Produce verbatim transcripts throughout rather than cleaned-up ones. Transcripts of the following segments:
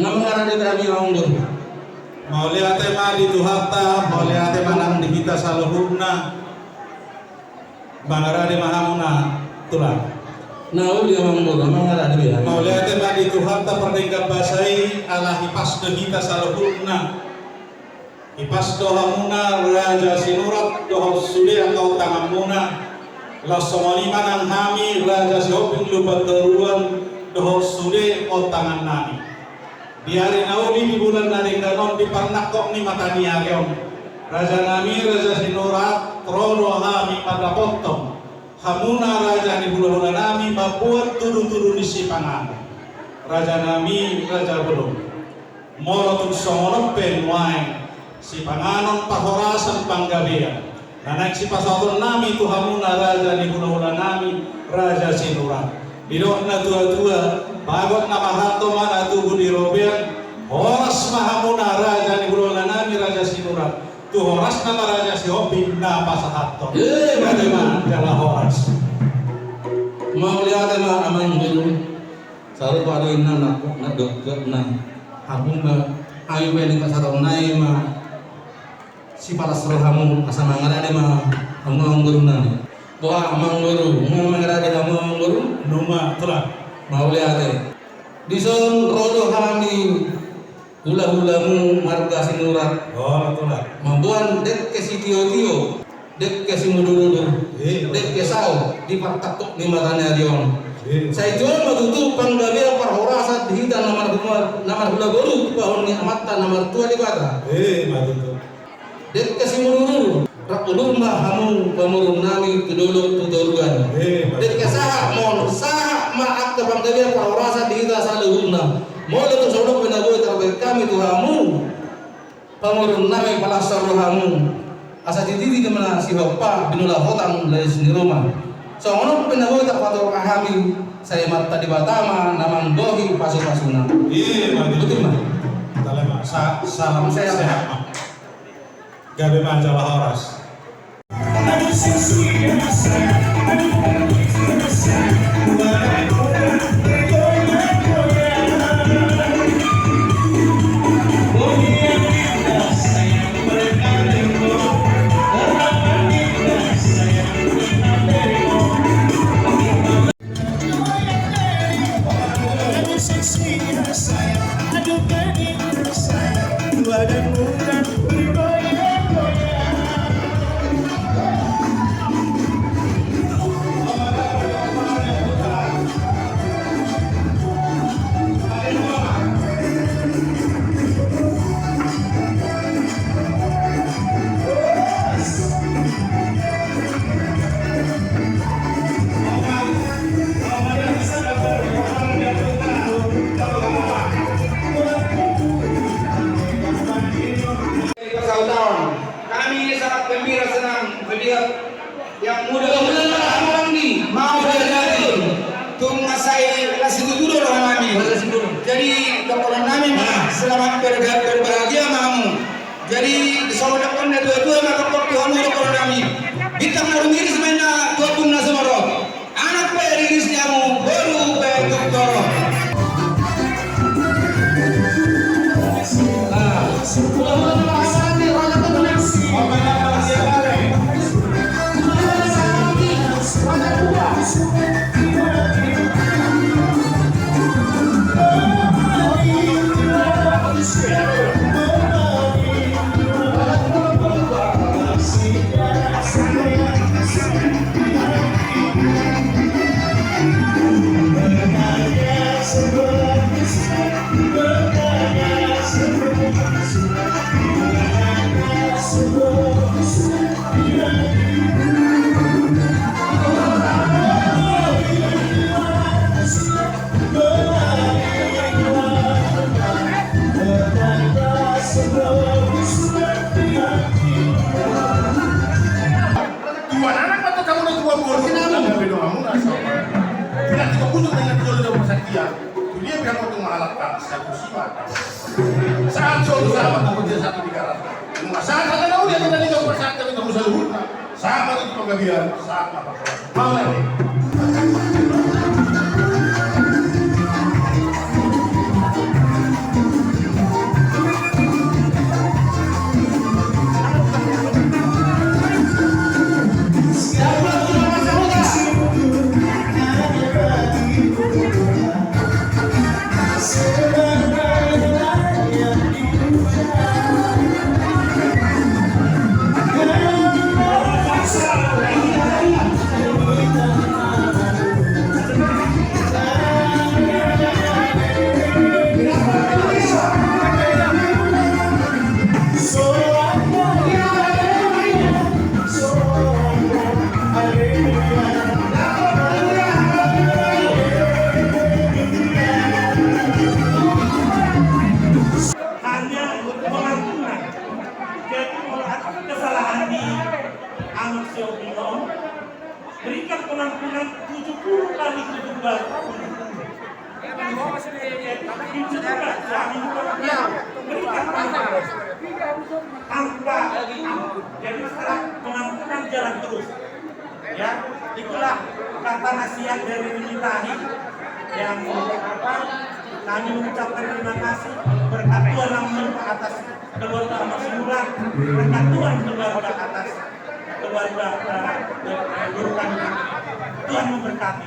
Na mangarade hami, Amang Boru. Mauliate ma di Tuhanta, mauliate ma nang di hita saluhutna. Mangarade ma hamu na, Tulang. Na uli, Amang Boru, mangarade be hami. Mauliate ma di Tuhanta pardenggan basa i, ala hipas do hita saluhutna. Hipas do hamuna Raja Sinurat dohot sude angka ontanganmuna. Laos songon i ma nang hami Raja Sihombing Lumban Toruan dohot sude ontangannami. Di ari na uli, di bulan na denggan on, di parnangkok ni mata ni ari on, rajanami Raja Sinurat, ro do hami mandapothon hamuna raja ni hulahulanami mamboan tudutudu ni sipanganon. Rajanami Raja Bolon, molo tung songon on pe nuaeng, sipanganon, parhorasan, panggabean na naeng sipasahatonnami tu hamuna raja ni hulahulanami Raja Sinurat. Didok natuatua, bagot na marhalto ma na tubu di robean. Horas ma hamuna raja ni hulahulanami Raja Sinurat, tu horasna ma Raja Sihombing na pasahathon. Eh, gabe ma jala horas. Mauliate ma, Amang Boru. Sarupa do inna na, na dokter na. Hamu ma, hami pe di pasahatonnami ma sipalas rohamu, asa mangarade ma hamu, Amang Boru nami. Boha, Amang Boru, nunga mangarade hamu, Amang Boru? Nunga, Tulang. Mauliate. Dison ro do hami hulahulamu marga Sinurat. Olo, Tulang. Mamboan dengke sitiotio, dengke simudurudur, eh, dengke sao di partangkok ni mata ni ari on. Eh. Sai tutu ma tutu panggabean parhorasan di hita na marhula, na marhula boru, tu pahompu ni Amanta na martua Debata. Eh, ma tutu. Dengke simudurudur, rap udur ma hamu pamoruonnami tu dolok tu toruan. Eh, ma tutu. Dengke sahat ma on, sahat ma angka panggabean parhorasan di hita saluhutna. Molo tung songon on pe na boi tarbahen hami tu hamu, pamoruonnami, palas rohamu, asa titi ma na sihompa, binula hotang lais ni ruma. Songon on pe na boi tarpatorang hami, sai Amanta Debata ma na manggohi pasupasuna. Iya, betul. Betul ma. Tale ma. Sa-, salam sehat. Sehat ma. Gabe ma jala horas. Kami sangat gembira, senang melihat yang muda-muda sekarang ini mau diajari. Tung sai las situtu do rohanami. Jadi, dohononnami ma, selamat berga-, berbahagia ma hamu. Jadi, songon na didok ni natuatua ma, tongtong tu hamu dohononnami. Bintang na rumiris ma inna tu ombun na sumorop. Anak pe riris ni hamu, boru pe tung torop. Dengan jolo jolo persakian, tu dia biar mau tunggu alat tak satu sima. Sahat solo sahat tu dia satu di garas. Nunga sahat hata na uli hata na niga pasahat hami tu saluhutna. Sahat ma tu panggabean, sahat ma tu panggabean. Mau lagi. Hanya pengampunan. Jadi, kalau ada kesalahan di anak si Obi on, berikan pengampunan tujuh puluh kali tujuh belas. Jadi, tujuh belas, ya, berikan pengampunan. Tanpa, jadi, setelah pengampunan jalan terus. Ya, itulah kata nasihat dari Nini Tahi yang, apa, kami mengucapkan terima kasih, berkat Tuhan yang melimpah atas keluarga Amang Sinurat, berkat Tuhan keluarga atas keluarga, eh, eh, guru kami. Tuhan memberkati.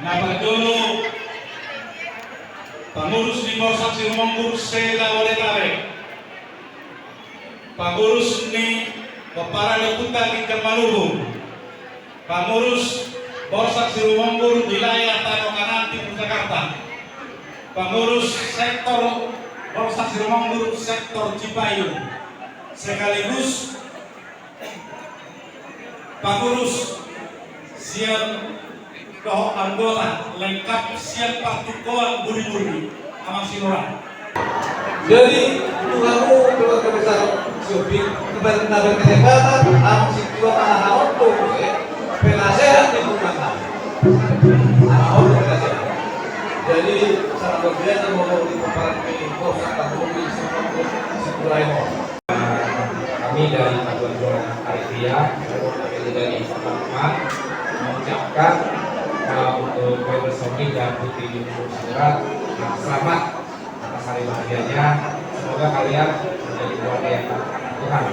Na parjolo, pangurus ni Borsak Sirumonggur se-Jabodetabek, pangurus ni pomparan ni Ompunta Ginjang Manurung, pangurus Borsak Sirumonggur wilayah Tano Kanaan Timur Jakarta, pangurus sektor Borsak Sirumonggur sektor Cipayung, sekaligus pangurus sian dohot anggota lengkap sian partungkoan Buri-buri, Amang Sinurat. Jadi, untuk kamu keluarga besar Sihombing, kepada kesehatan, Amang Sinurat, anak-anak untuk, eh, penasehat lingkungan. Anak-anak penasehat. Jadi, sangat luar biasa mau di tempat ini, kos akan bumi, semua, semua. Kami dari Paduan Suara Arifia, kami dari Selamat mengucapkan, eh, untuk Koirul Somni dan Putri Yunus Surat, eh, selamat atas hari bahagianya. Semoga kalian menjadi keluarga yang berkah Tuhan.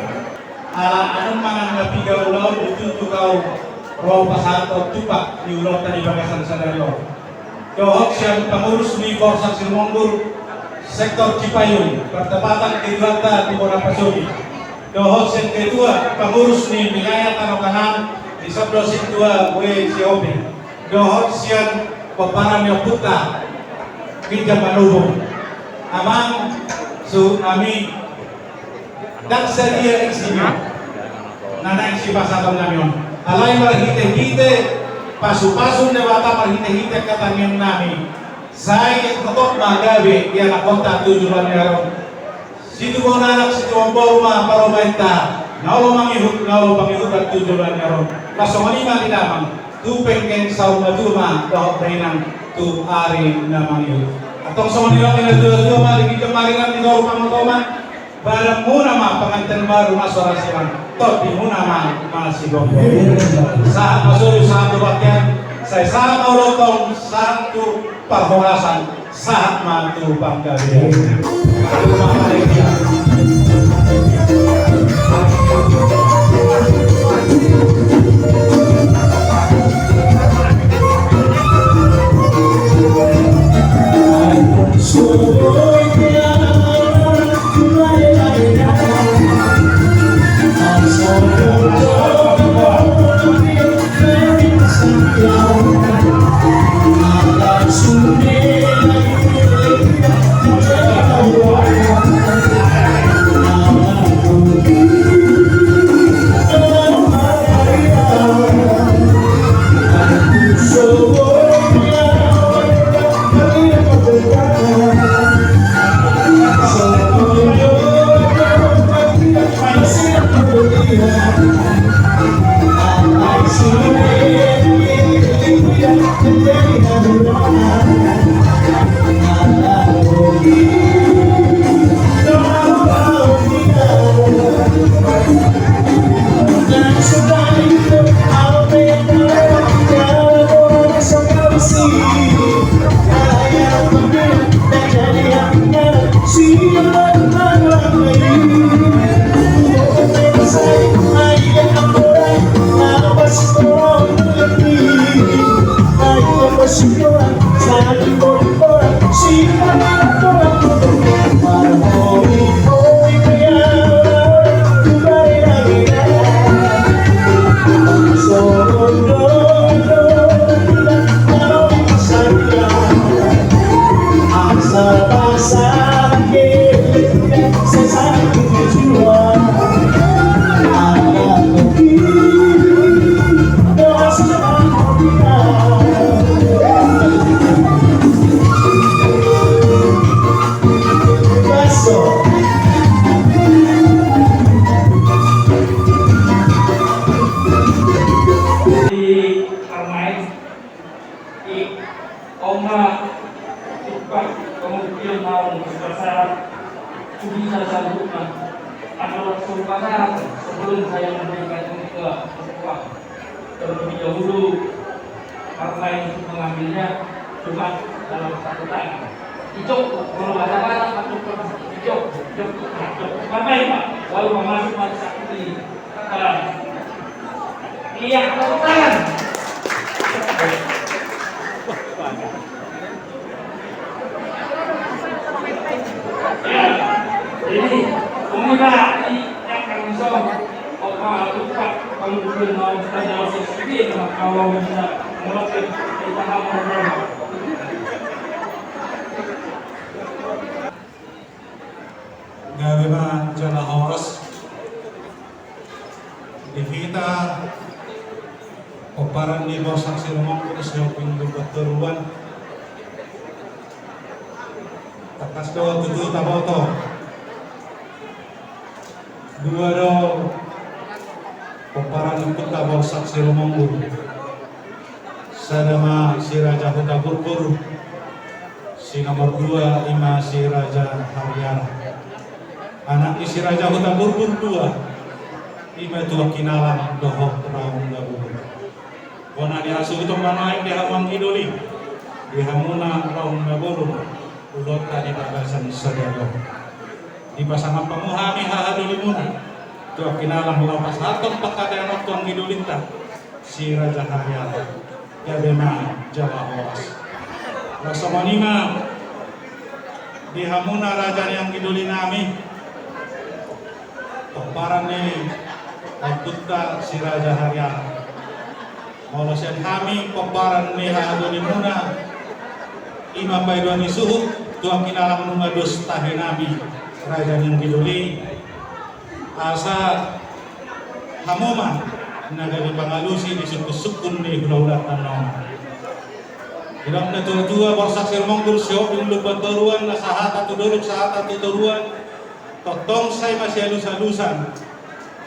Ala adong manang na piga ulaon, tutu hau ro pasahathon tumpak ni ulaonta di bagasan sadari on. Dohot sian pangurus ni Borsak Sirumonggur sektor Cipayung, pertempatan ketuanta tu bona pasobi. Dohot sian ketua pangurus ni wilayah Tano Kanaan, dison do sintua W Sihombing. Dohot sian pomparan ni Ompunta Ginjang Manurung. Amang, suhut nami, ndang sadia isi ni na naeng sipasahaton nami on. Alai marhite-hite pasupasu ni Debata, marhite-hite angka tangiang nami, Sai totop ma gabe di anakhonta tu joloan ni ari on. Situbuan anak situbuan boru ma parumaenta, na olo mangihut na olo pangihutan tu joloan ni ari on. Laos songon i ma di damang, tu penggeng saur matua ma dohot dainang tu ari na mangihut. Antong songon i ma di natuatua ma di ginjang maringan di toru pangotoman. Badanmuna ma panganten baru na so ra silang, tondimuna ma na sigomgom. Sahat ma solu sahat tu bangkean, sai sahat ma ulontong sahat tu parhorasan, sahat ma tu panggabean. Di armai, i, oma, tumpah, kemudian mau masalah, tu bisa saluhutna, adalah solusi sebelum saya memberikan ini ke ketua. Terlebih dahulu, karena ini mengambilnya cuma dalam satu tangan. Ijok, kalau bahasa Batak, masuk ke ijok, ijok, ijok. Karena ini, Pak, baru masuk pada satu ini. Nah. Iya, tepuk tangan. Ya, jadi, pemuda ini yang kami song, opa, lupa, kalau belum mau kita jawab sendiri, kalau bisa ngelatih, kita hafal berapa. Gabe ma jala horas. Di hita pomparan ni Borsak Sirumonggur Sihombing Lumban Toruan. Tangkas do tutu taboto. Dua do pomparan ni ompunta Borsak Sirumonggur. Sada ma si Raja Hutaburbur, si nomor dua i ma si Raja Hariara. Anak ni si Raja Hutaburbur dua, i ma Tuan Kinalam dohot Raung Nabolon. Bona ni hasuhuton ma nuaeng di hamu anggi doli, di hamuna Raung Nabolon, ulaonta di bagasan sadari on. Dipasangap hamu hami hahadolimuna, Tuan Kinalam, laho pasahathon panghataion on tu anggi dolinta si Raja Hariara. Gabe ma jala horas. Laos songon i ma di hamuna raja ni anggi doli nami, pomparan ni ompunta si Raja Hariara. Molo sian hami pomparan ni hahadolimuna, i ma paidua ni suhut, Tuan Kinalam, nunga dos tahi nami raja ni anggi doli. Asa hamu ma na gabe pangalusi di sungkunsungkun ni hulahulanta on. Didok na tua-tua, Borsak Sirumonggur, Sihombing Lumban Toruan, na sahata tu dolok, sahata tu toruan, tongtong sai masialus-alusan,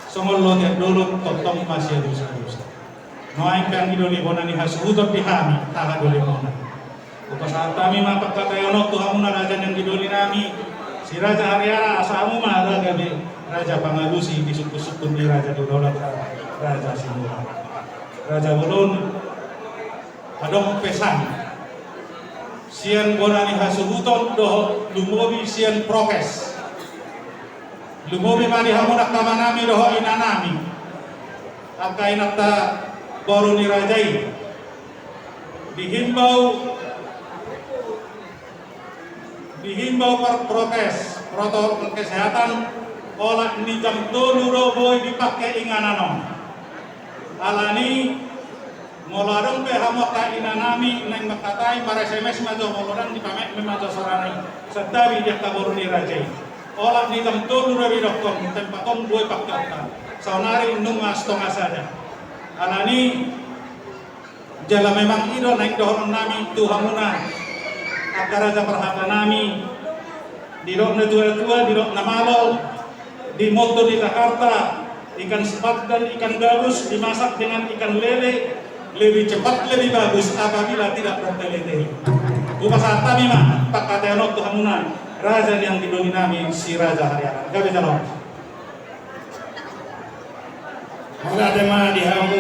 songon lote dolok tongtong masialus-alusan. Nuaeng pe anggi doli, bona ni hasuhuton di hami, taha doli muna. Hupasahat hami ma pangkataion on tu hamuna raja ni anggi doli nami, si Raja Hariara, asa hamu ma raja be, raja pangalusi di sungkun-sungkun ni raja di ulaon, raja Sinurat. Raja bolon, adong pesan sian bona ni hasuhuton dohot lumobi sian prokes. Lumobi ma di hamu angka amanami dohot inanami, angka inanta boru ni raja i. Dihimbau, dihimbau par-, prokes, protokol kesehatan, olat ni jam tolu do boi dipake inganan on. Alani, molo adong pe hamu angka inanami naeng mangkatai, mar-S M S ma jo, molo ndang dipametmet ma jo sorana i, santabi di angka boru ni raja i. Olat ni jam tolu do didokkon, tempat on boi pakeonta. Saonari nunga stonga sada. Alani, jala memang i do naeng dohononnami tu hamuna angka raja parhatanami. Didok na tua-tua, didok na malo, di Moto di Jakarta, ikan sepat dan ikan gabus dimasak dengan ikan lele lebih cepat, lebih bagus apabila tidak bertele-tele. Hupasahat hami ma pangkataion on tu hamuna raja ni anggi doli nami si Raja Hariara. Gabe jala on. Mauliate ma di hamu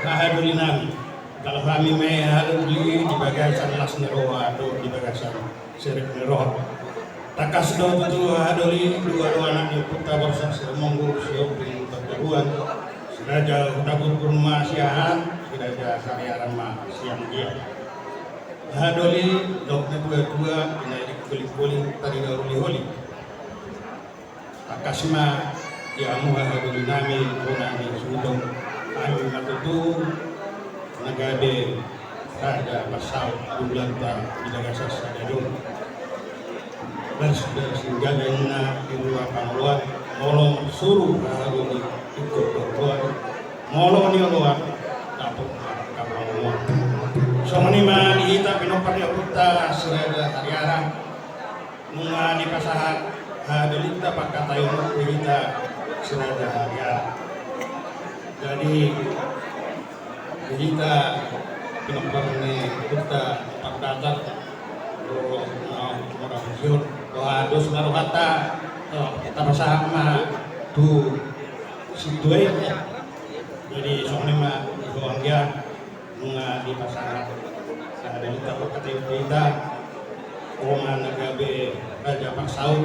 haha doli nami. Jalo hami ma haha doli di bagasan las ni roha dohot di bagasan serep ni roha. Tangkas do tutu haha doli, dua do anak ni ompunta Borsak Sirumonggur, Sihombing Lumban Toruan, si Raja Hutaburgur ma siahaan, si Raja Hariara ma sianggian. Haha doli, didok na tua-tua, di na dilingkoling-koling, tarida holi-holi. Tangkas ma di hamu haha doli nami, bona ni hasuhuton, hami ma tutu na gabe raja pansaut di ulaonta di bagasan sadari on. Baris do singgalan na di rua pangoloan, molo suru haha doli ingkon do oloan, molo nioloan dapot angka pangoloan. Songon i ma di hita pinompar ni ompunta si Raja Hariara. Nunga dipasahat haha dolinta pangkataion on tu hita si Raja Hariara. Jadi di hita pinompar ni ompunta Pardatar, do na mora hujur, dohot dos ma rohanta, tapasahat ma tu sintua i. Jadi songon i ma di ho anggia. Nunga dipasahat haha dolinta pangkataion tu hita, ho ma na gabe raja pansaut,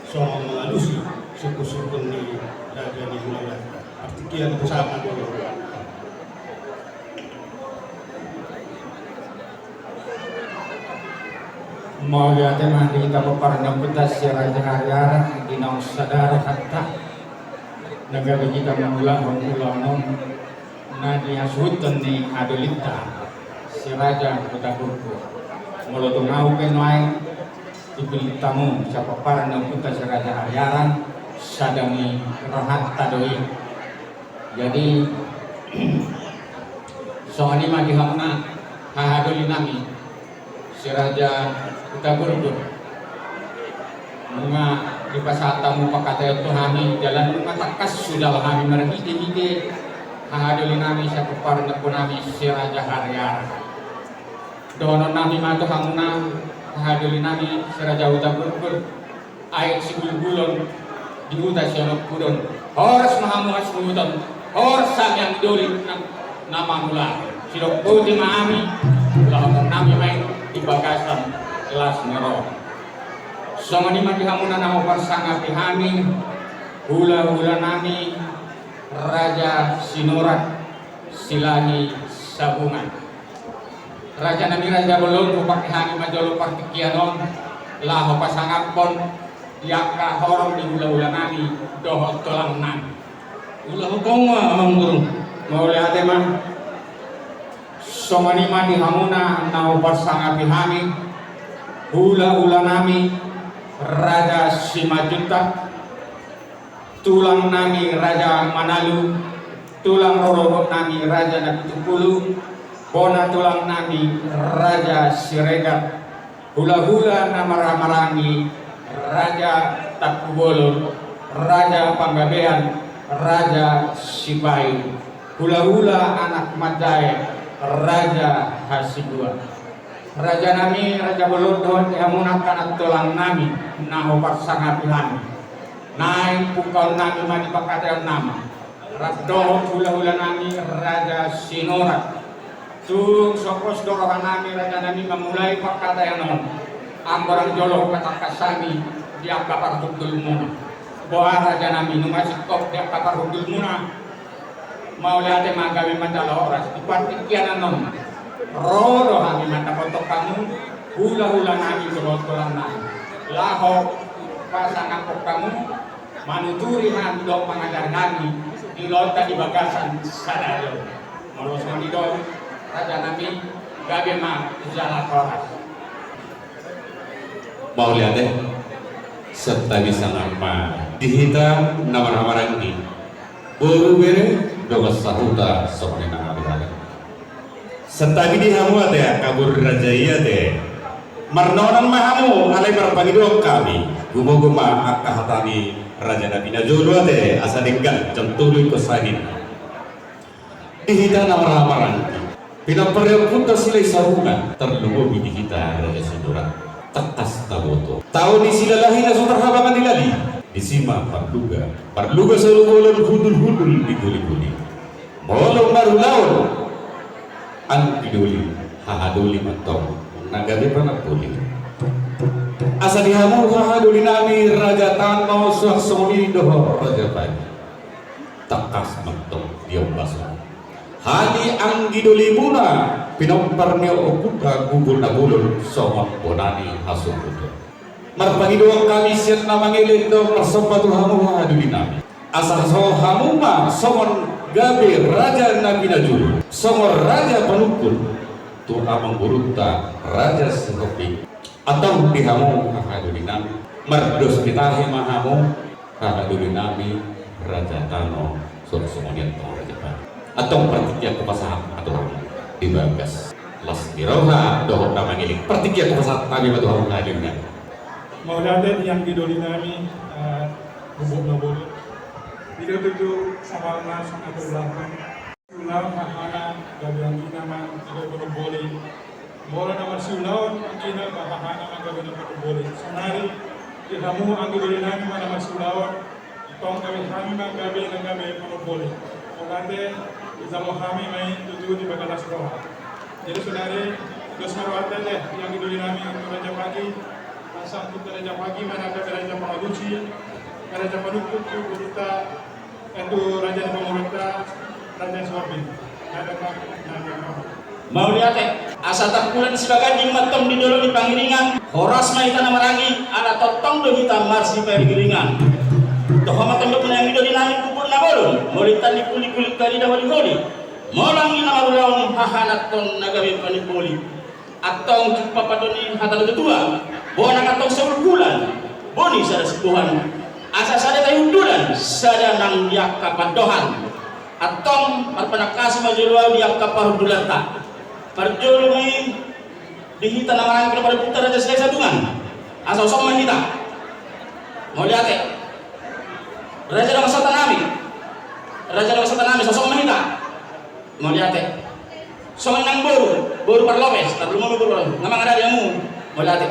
songon mangalusi sungkun-sungkun ni raja ni hulahulanta. Partingkian tu sama dulu. Mauliate ma di hita pinompar ni ompunta si Raja Hariara, di naung sada rohanta na gabe hita mangulahon ulaon on. Na di hasuhuton ni haha dolinta si Raja Hutaburgur. Molo tung ahu pe nuaeng dipillit hamu sian pomparan ni ompunta si Raja Hariara, sada ni rohanta do i. Jadi songon i ma di hamuna haha doli nami si Raja Hutaburgur. Nunga dipasahat hamu pangkataion tu hami, jala nunga tangkas hujalo hami marhite-hite haha doli nami sian pomparan ni ompu nami si Raja Hariara. Dohonon nami ma tu hamuna haha doli nami si Raja Hutaburgur. Aek sigulgulon di huta sian ompudon. Horas ma hamu hasuhuton, horas hami anggi doli na, na mangulahon. Sidok boti ma hami, ulahonon nami ma i di bagasan las ni roha. Songon i ma di hamuna na huparsangapi hami, hulahula nami Raja Sinurat Silahi Sabungan. Raja nami, raja bolon, hupake hami ma jolo partingkian on laho pasangaphon di angka horong ni hulahula nami dohot tulang nami. Ulahonon ma amang guru. Mauliate ma. Songon i ma di hamuna na huparsangapi hami, hulahula nami Raja Simanjuntak, tulang nami Raja Manalu, tulang rorobot nami Raja Napitupulu, Bona tulang nami Raja Siregar, hulahula na marhahamaranggi Raja Tampubolon, Raja Panggabean, Raja Sipahi, hulahula anak manjae Raja Hasibuan. Raja nami, raja bolon dohot di hamu angka na tulang nami na huparsangapi hami. Naeng pungkaon nami ma di pangkataion nami. Rap dohot hulahula nami Raja Sinurat. Tung so pos do roha nami raja nami mamulai pangkataion on. Anggo ndang jolo hupatangkas hami di angka parhundulmuna. Boha raja nami, nunga singkop di angka parhundulmuna. Mauliate ma, gabe ma jala horas di partingkian on. Ro do hami mandapothon hamu, hulahula nami dohot tulang nami. Laho pasangaphon hamu, manuturi hami dohot mangajari hami di ulaonta di bagasan sadari on. Molo songon i do, raja nami, gabe ma jala horas. Mauliate. Santabi sangap ma di hita na marhahamaranggi, boru, bere dohot sahuta songon i nang abang. Santabi di hamu ate angka boru raja i ate. Marnonan ma hamu alai marpangidoan hami. Gumogo ma angka hata ni raja na pinajolo ate, asa denggan jam tolu ingkon sadia. Di hita na marhahamaranggi, pinompar ni ompunta Silahi Sabungan, tarlumobi di hita Raja Sinurat. Tangkas taboto, tao ni Silalahi na so tarhabangan ni lali. Disi ma parluga, parluga solu bolon, hundul-hundul di guli-guli. Molo marulaon, anggi doli, haha doli ma antong na gabe panamboli. Asa di hamu haha doli nami Raja Tano, suang songon i dohot Raja Padi. Tangkas ma antong diombas on hami anggi dolimuna, pinompar ni ompunta Gubul Nabolon songon bona ni hasombuton. Marpangidoan hami sian na mangele do marsomba tu hamu haha doli nami, asa so hamu ma songon gabe raja na pinajolo, songon raja panungkun tu amangborunta Raja Sihombing. Antong di hamu haha doli nami, mardos ni tahi ma hamu haha doli nami Raja Tano, songon i antong Raja Padi. Antong partingkian hupasahat ma tu hamu di bagas las ni roha dohot na mangele. Partingkian hupasahat hami ma tu hamu haha doli nami. Mauliate di anggi doli nami, eh, Gubul Nabolon. Di tutu sabalna songon i tu ulahon. Siulaon hahana gabe anggina ma gabe panamboli. Molo na marsiulaon anggina ba hahana ma gabe na panamboli. Saonari di hamu anggi doli nami ma na marsiulaon, antong gabe hami ma gabe na gabe panamboli. Mauliate, dijalo hami ma i tutu di bagas las roha. Jadi saonari, dos ma rohanta le di anggi doli nami tu Raja Padi. Asa tu Raja Padi ma na gabe raja pangalusi, raja panungkun tu borunta. Itu raja ni pamoruonta, Raja Sihombing. Mauliate. Asa tangkulan sibaganjing ma antong di dolok ni Pangiringan. Horas ma hita na maranggi ala tongtong do hita marsipangiringan. Toho ma antong dohot ni anggi doli nami Gubul Nabolon, molo intan ni puli-puli, tali do holi-holi. Molo anggina marulaon, hahana antong na gabe panamboli. Antong jumpang pandok ni hata ni natuatua, bona antong saur bulan, boni sada sibohan. Asa sada tahi hundulan, sada nang di angka pandohan. Antong marpanangkasi ma jolo ahu di angka parhundulanta. Parjolo ma i di hita na maranggi pinompar ni ompunta Raja Silahi Sabungan. Asa hosom ma hita. Mauliate. Raja dongan sahuta nami. Raja dongan sahuta nami, hosom ma hita. Mauliate. Songon i nang boru, boru Parlopes, tarlumobi boru Parlopes, na mangarade hamu, mauliate.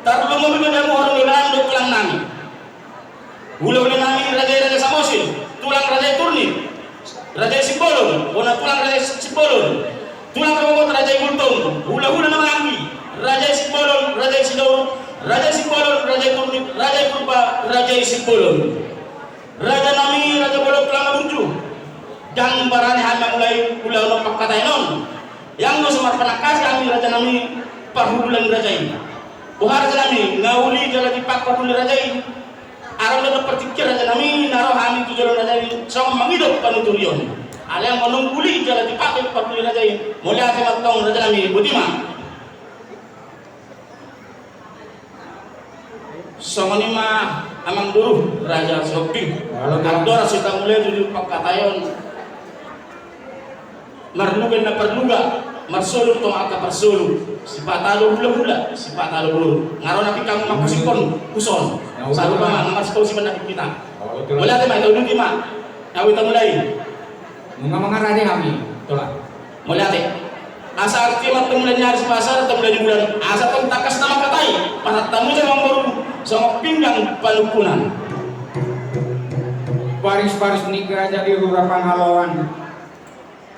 Tarlumobi ma di hamu haha doli nami dohot tulang nami. Hulahula nami raja i Raja Samosir, tulang raja i Turnip, raja i Simbolon, bona tulang raja i Simbolon, tulang rorobot raja i Gultom, hulahula na maranggi, raja i Simbolon, raja i Sidauruk, raja i Simbolon, raja i Turnip, raja i Purba, raja i Simbolon. Raja nami, raja bolon, tulang na burju. Ndang barani hami mamulai ulaon on, pangkataion on. Ianggo so marpanangkasi hami raja nami parhundulan ni raja i. Boha raja nami, nga uli jala tipak parhundul ni raja i. Arang do partingkian raja nami, na ro hami tu jolo ni raja i, songon mangido panuturion. Alai anggo nunga uli jala tipak parhundul ni raja i, mauliate ma antong raja nami, boti ma. Songon i ma amangboru Raja Sihombing. Andor asa hita mulai tu pangkataion. Marluga na parluga. Marsolu tong angka parsolu, sipata do hulahula, sipata do boru. Nga ro na pingkang mangkusiphon huson. Sarupa ma, nga marsipausi ma na pingkita. Mauliate ma, ita uduti ma. Ahu ita mulai. Nunga mangarade hami, Tulang. Mauliate. Asa arti ma tong mulai ni ari, sipasada tong mulai ni bulan. Asa tong tangkas na mangkatai, pasahat hamu ma amang boru songon pinggan panungkunan. Baris-baris ni gaja di rura Pangaloan.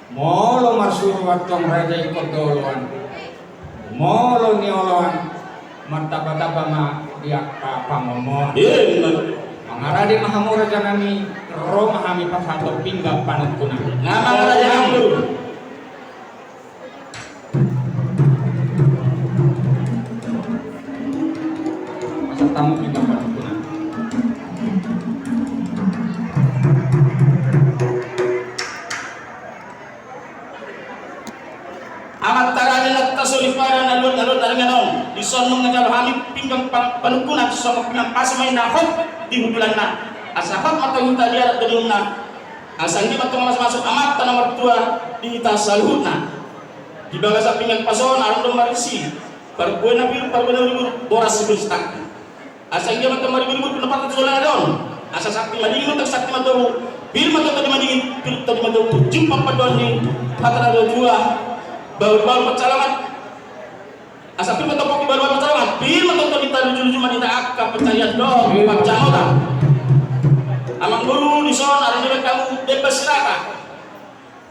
Molo marsuru antong raja ingkon do oloan. Molo nioloan, martambatamba ma di angka pangomoan. Mangarade ma hamu raja nami, ro ma hami pasahathon pinggan panungkunan. Nga mangarade hamu. Pasahat hamu pinggan panungkunan. Amanta raja, inanta soripada na luat na luat na ringan on, dison nunga jalo hami pinggan pa-, panungkunan, songon pinggan pasu ma i na hot di hundulanna. Asa hot ma tong hita di adat dolionna. Asa anggiat ma tong masu-masu amanta na martua di hita saluhutna. Di bagasan pinggan pasu on adong do marisi parbue na pir, parbue na urbur, boras siburis tangki. Asa anggiat ma tong maribur-ibur pinompar tu joloan on. Asa sakti madingin ma tong, sakti matogu. Pir ma tong todi madingin, pir todi matogu. Jumpang pandohan ni hata na dua-dua. Bahul-bahul pansalongan. Asa pir ma tong pongki bahul-bahul pansalongan. Pir ma tong todi taluju-luju ma di angka pansarian dohot pansamotan. Amang boru, dison adong dibaen hamu demban sirata.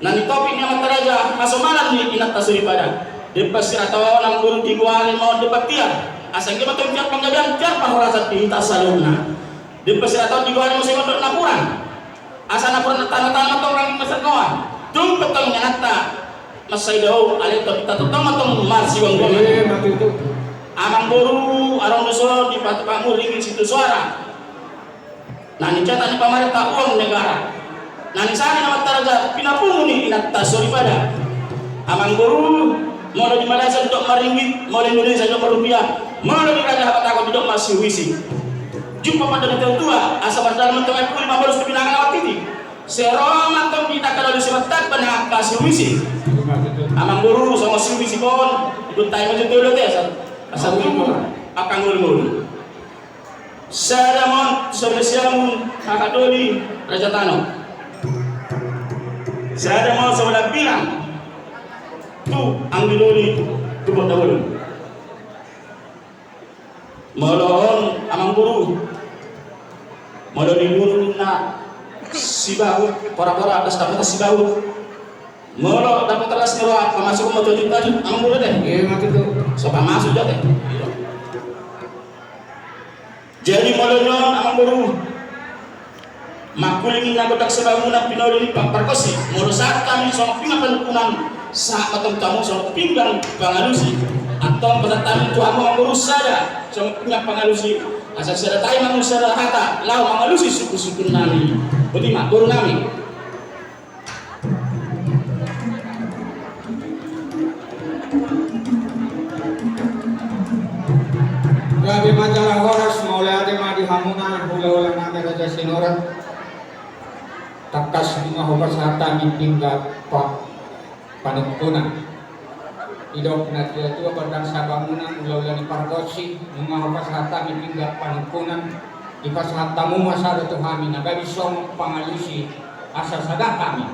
Na nitopik ni amanta raja, hasomalan ni inanta soripada. Demban sirata on amang boru, digoari ma on demban tiar. Asa anggiat ma tong tiar panggabean, tiar parhorasan di hita saluhutna. Demban sirata on digoari muse ma on dohot napuran. Asa napuran na tano-tano tong rangging marsangkahoan. Tung pe tong inanta mansai dao, alai tong hita tongtong ma tong marsigoanggoangan. Amang boru, adong do dison dipatupa hamu ringgit sitio soara. Na nicetak ni pamarenta uang negara. Na nisari ni amanta raja pinapungu ni inanta soripada. Amang boru, molo di Malaysia didok maringgit, molo Indonesia didok marupiah, molo di raja habatahon didok masiuisi. Jumpang pandohan ni natua-tua, asa mardalan ma tong ai puli mamolus tu binanga na martiti. Sai ro ma tong di angka doli simartamba na angka siuisi. Amang boru, songon siuisi on, digontai ma jo doli te asa, asa tubu angka ngolu-ngolu. Sada ma on tu sada siamun, haha doli raja tano. Sada ma on sada birang tu anggi doli tu Kota Bolon. Molo on amang boru, molo di dulu na sibahut, pora-pora das dapotan sibahut. Molo dapotan las ni roha, pamasuk ma tu tadi amang boru te. Iya, ma tutu. So pamasuk jo te. Jadi molo nion amang boru, mangkuling na gondang sabangunan, pinauli ni pargonsi, molo sahat hami songon pinggan panungkunan, sahat ma tong tu hamu songon pinggan pangalusi. Antong pasahat hami tu hamu amang boru sada songon pinggan pangalusi, asa sada tahi ma hamu sada hata laho mangalusi sungkun-sungkun nami. Boti ma boru nami. Gabe ma jala horas, mauliate ma di hamuna hulahula nami Raja Sinurat. Tangkas nunga hupasahat hami pinggan pa-, panungkunan. Didok natua-tua gondang sabangunan, hulahula ni pargonsi, nunga hupasahat hami pinggan panungkunan. Dipasahat hamu ma sada tu hami na gabe songon pangalusi, asa sada hami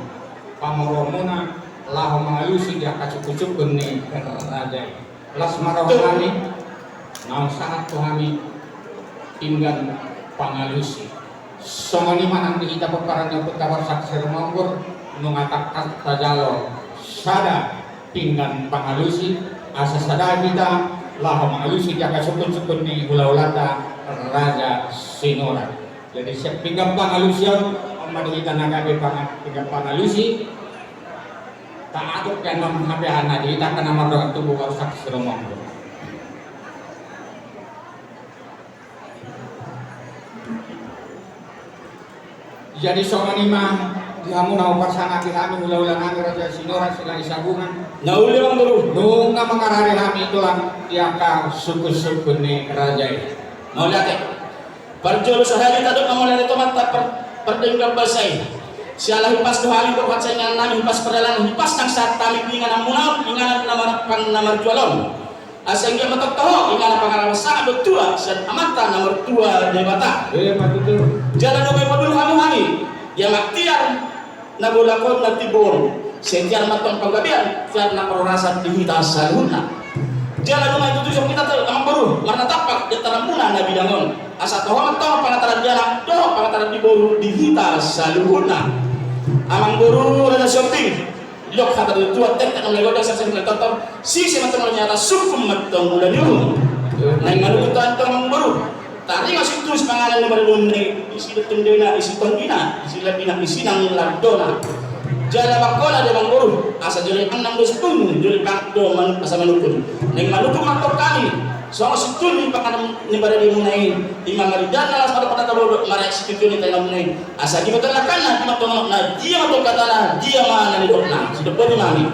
pamoruonmuna laho mangalusi di angka sungkun-sungkun ni raja i. Las ma roha nami naung sahat tu hami pinggan pangalusi. Songon i ma nang di hita pomparan ni Ompunta Borsak Sirumonggur, nunga tangkas tajalo sada pinggan pangalusi, asa sada hita laho mangalusi di angka sungkun-sungkun ni hulahulanta Raja Sinurat. Jadi siap pinggan pangalusi on, on ma di hita na gabe panga-, pinggan pangalusi. Taatur pe annon hape ana di hita angka na mardongan tubu Borsak Sirumonggur. Jadi songon i ma di hamu na hupasangapi hami hulahula nami Raja Sinurat Silahisabungan. Na uli amang boru. Nunga mangarade hami tulang di angka sungkun-sungkun ni raja i. Mauliate. Parjolo sahali tadok ma mauliate tu Amanta par-, pardenggan basa i. Siala hipas do hami borhat sian inganan nami, hipas pardalanan, hipas nang sahat hami di inganan muna on, inganan na marpang na marjual on. Asa anggiat ma tongtong ho inganan pangarahon sangap dohot tua sian Amanta na martua Debata. Jala nunga dipaduahon hamu hami di amak tiar na bolak on na timbo on, sai tiar ma tong panggabean, tiar ma parhorasan di hita saluhutna. Jala nunga ditutuson hita tu amangboru marnatampak di antaramuna na bidang on, asa toho ma tong pangantaran di anak dohot pangantaran di boru di hita saluhutna. Amangboru Raja Sihombing, didok hata ni natuatua, tektek na manggoda sasang na tongtong, sise ma tong manggoda, sungkun ma tong mula ni uhum. Naeng manungkun tong amangboru. Taringot situtu sipanganon ni pariban i, isi do tondina, isi tondina, isi lambina, isi nang landona. Jala mangkona do amangboru, asa jolo ipang nang do situtu, jolo ipang do manuk, asa manungkun. Naeng manungkun ma tong hami songon situtu ni panganon ni paribanmuna i, ima marida na las ma dohot na tabo dohot marek situtu ni taingamuna i. Asa diboto na kan na dimatongotongotna, dia ma tong hatana, dia ma na nidokna. Sidok boti ma hami.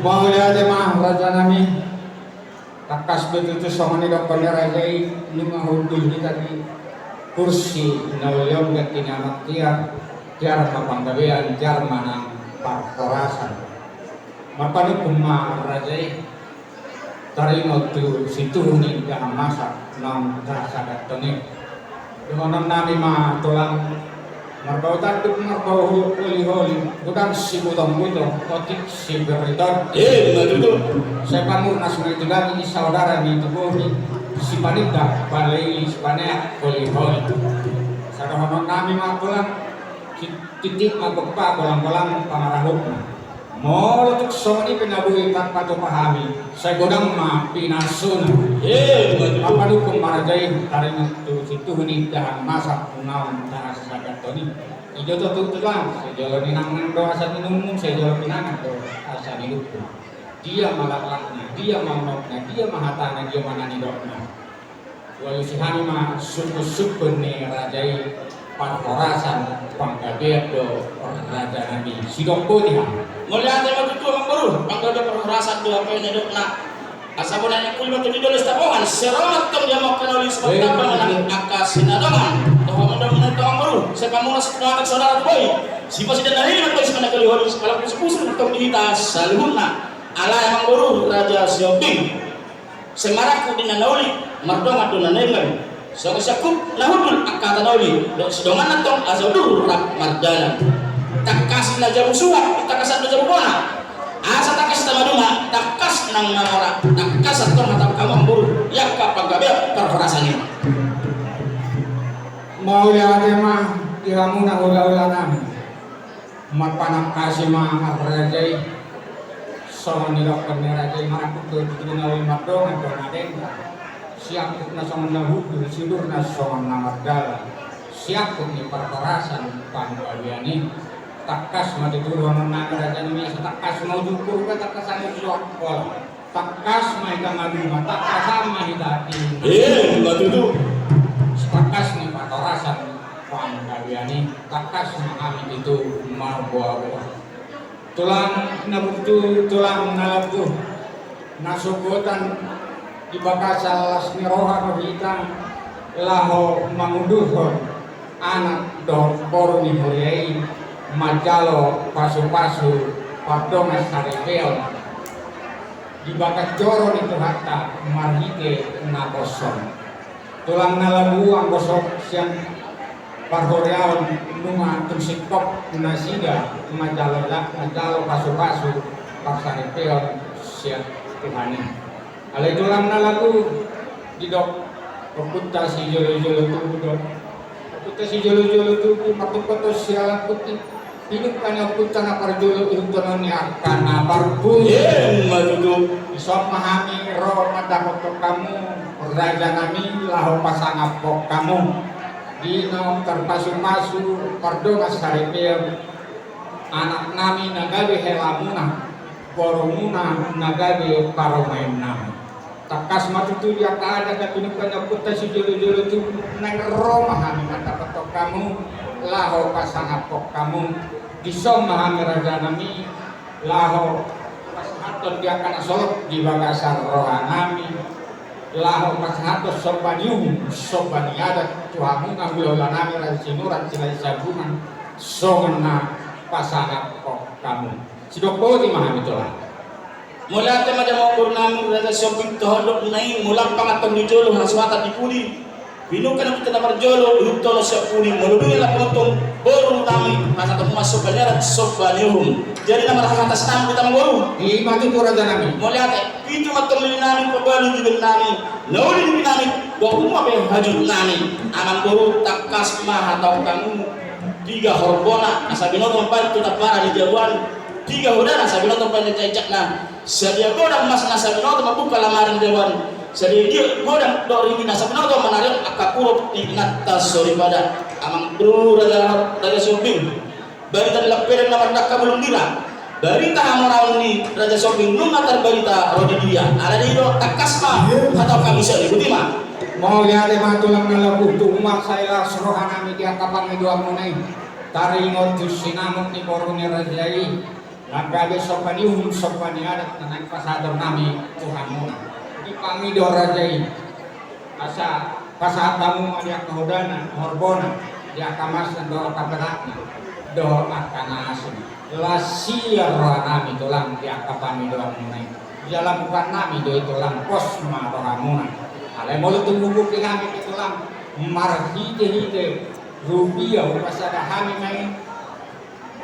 Mauliate ma raja nami. Tangkas do tutu songon nidokkon ni raja i, nunga hundul hita di kursi na uli on, ganti ni amak tiar, tiar ma panggabean, tiar ma nang parhorasan. Marpanungkun ma raja i, taringot tu situhu ni indahan masak naung tasahathon i. Dohonon nami ma tulang, marbau tanduk marbau holiholi, godang sibutongbuto, otik sibiriton. Ima tutu. Sai pamurnas ma i tu daging, saudara ma i tu bohi, sipanindak paleili, sipaneak holiholi. Asa dohonon nami ma tulang, titik ma gompa, golanggolang pangarahutna. Molo tung songon i pe na boi tarpatupa hami, sai godang ma pinasuna. Ima tutu. Marpanungkun ma raja i, taringot tu situhu ni indahan masak naung tasahathon i. Ido tutu tulang, sai jolo ninangnang do asa ninungnung, sai jolo pinangan do asa nilungkung. Dia ma laklakna, dia ma unokna, dia ma hatana, dia ma na nidokna. Hualusi hami ma sungkunsungkun ni raja i, parhorasan panggabean do raja nami, sidok boti ma. Mauliate ma tutu amangboru, panggabean parhorasan do hape na nidokna. Asa bona ni kuli ma tu di dolok Sitapongan, sai ro ma tong di amok na uli, sipatambai ma nang angka sinadongan. Toho ma dohonon ni amangboru, sai pamurnas ma tong saudara tu bohi, sipasidandan nangkin ma tong sipaneak holiholi, sipalak pusupusu tong di hita saluhutna. Alai amangboru Raja Sihombing, sai marangkup do na nauli, mardongan do na naeng. Songon siangkup na hundul angka hata na uli, dohot sidonganna tong asa udur rap mardalan. Tangkas na jabu suhat, tangkasan do jabu bona. Asa tangkas hita maduma, tangkas nang mamora, tangkas tong hata hamu amangboru, di angka panggabean parhorasan i. Mauliate ma di hamuna hulahula nami. Marpanangkasi ma raja i. Songon nidokkon ni raja i, marangkup do tutu na uli, mardongan do na denggan. Siangkupna songon na hundul, siudurna songon na mardalan. Siangkup ni parhorasan panggabean i. Tangkas ma tutu dohonon nami raja nami, asa tangkas ma uju Purba, tangkasan uju Angkola. Tangkas ma hita maduma, tangkasan ma hita di. Ima tutu. Tangkas ni parhorasan panggabean i, tangkas ma hami tutu marboaboa. Tulang na burju, tulang na lagu, na sogot, di bagasan las ni roha do hita laho mangudurhon anak dohot boru ni huria i, manjalo pasupasu pardongan saripeon di bagas joro ni Tuhanta marhite naposo on. Tulang na lagu, anggo so sian parhuriaon nunga tung singkop nasida manjalo, manjalo pasupasu parsaripeon sian Tuhan i. Alai tulang na lagu, didok ompunta sijolojolo tubu do. Ompunta sijolojolo tubu, martungkot do siala putih. Pinungka ni ompunta na parjolo, ihuthon ni angka na parpudi. Ima tutu. Dison ma hami ro mandapothon hamu, raja nami, laho pasangaphon hamu. Di naung tarpasupasu pardongan saripeon anak nami na gabe helamuna, borumuna na gabe parumaen nami. Tangkas ma tutu di angka adat na pinungka ni ompunta sijolojolo tubu, naeng ro ma hami mandapothon hamu, laho pasangaphon hamu. Dison ma hami raja nami, laho pasahathon di angka na solot di bagasan roha nami, laho pasahathon somba ni uhum, somba ni adat tu hamuna hulahula nami, raja Sinurat, Silahisabungan, songon na pasahathon hamu. Sidok boti ma hami tulang. Mauliate ma di hamu boru nami Raja Sihombing, tu hondok na i, molo pangantong di jolo, hasuhuton di pudi. Pinungka na pinta na parjolo, ihuthon sian pudi, molo dung i laho pangantong boru nami, pasahaton ma somba ni adat, somba ni uhum. Jadi na marhatas nami di tama boru. Ima tutu raja nami. Mauliate, pitu ma tongtong lili nami, pabalu jubel nami, na uli di nami, bohum ma pe hajut nami. Amang boru, tangkas ma hatahon hamu. Piga horbona, asa binoto mambahen tu tampara ni jabu an. Piga hodana, asa binoto mambahen tu injakna. Sadia godang masna, asa binoto mambuka lamari ni jabu an. Sadia godang dohot ringgitna, asa binoto manariot angka puruk ni inanta soripada. Amang boru Raja, Raja Sihombing. Barita ni Lampedang na mardangka bulung bira. Barita hamoraon ni Raja Sihombing nunga tarbarita ro di dia. Alani i do, tangkas ma hatahon hamu sian i, boti ma. Mauliate ma tulang na lagu, tung mansai las roha nami di angka pangidoanmuna i. Taringot tu sinamot ni boru ni raja i, na gabe somba ni uhum, somba ni adat na naeng pasahaton nami tu hamuna. Dipangido raja i, asa pasahat hamu ma di angka hodana, horbona, di angka masna dohot angka perakna, dohot angka na asing. Las ia roha nami tulang di angka pangidoanmuna i. Jala bukan nami do i tulang, pos ma rohamuna. Alai molo tung hubuki hami pe tulang, marhitehite rupia hupasada hami ma i.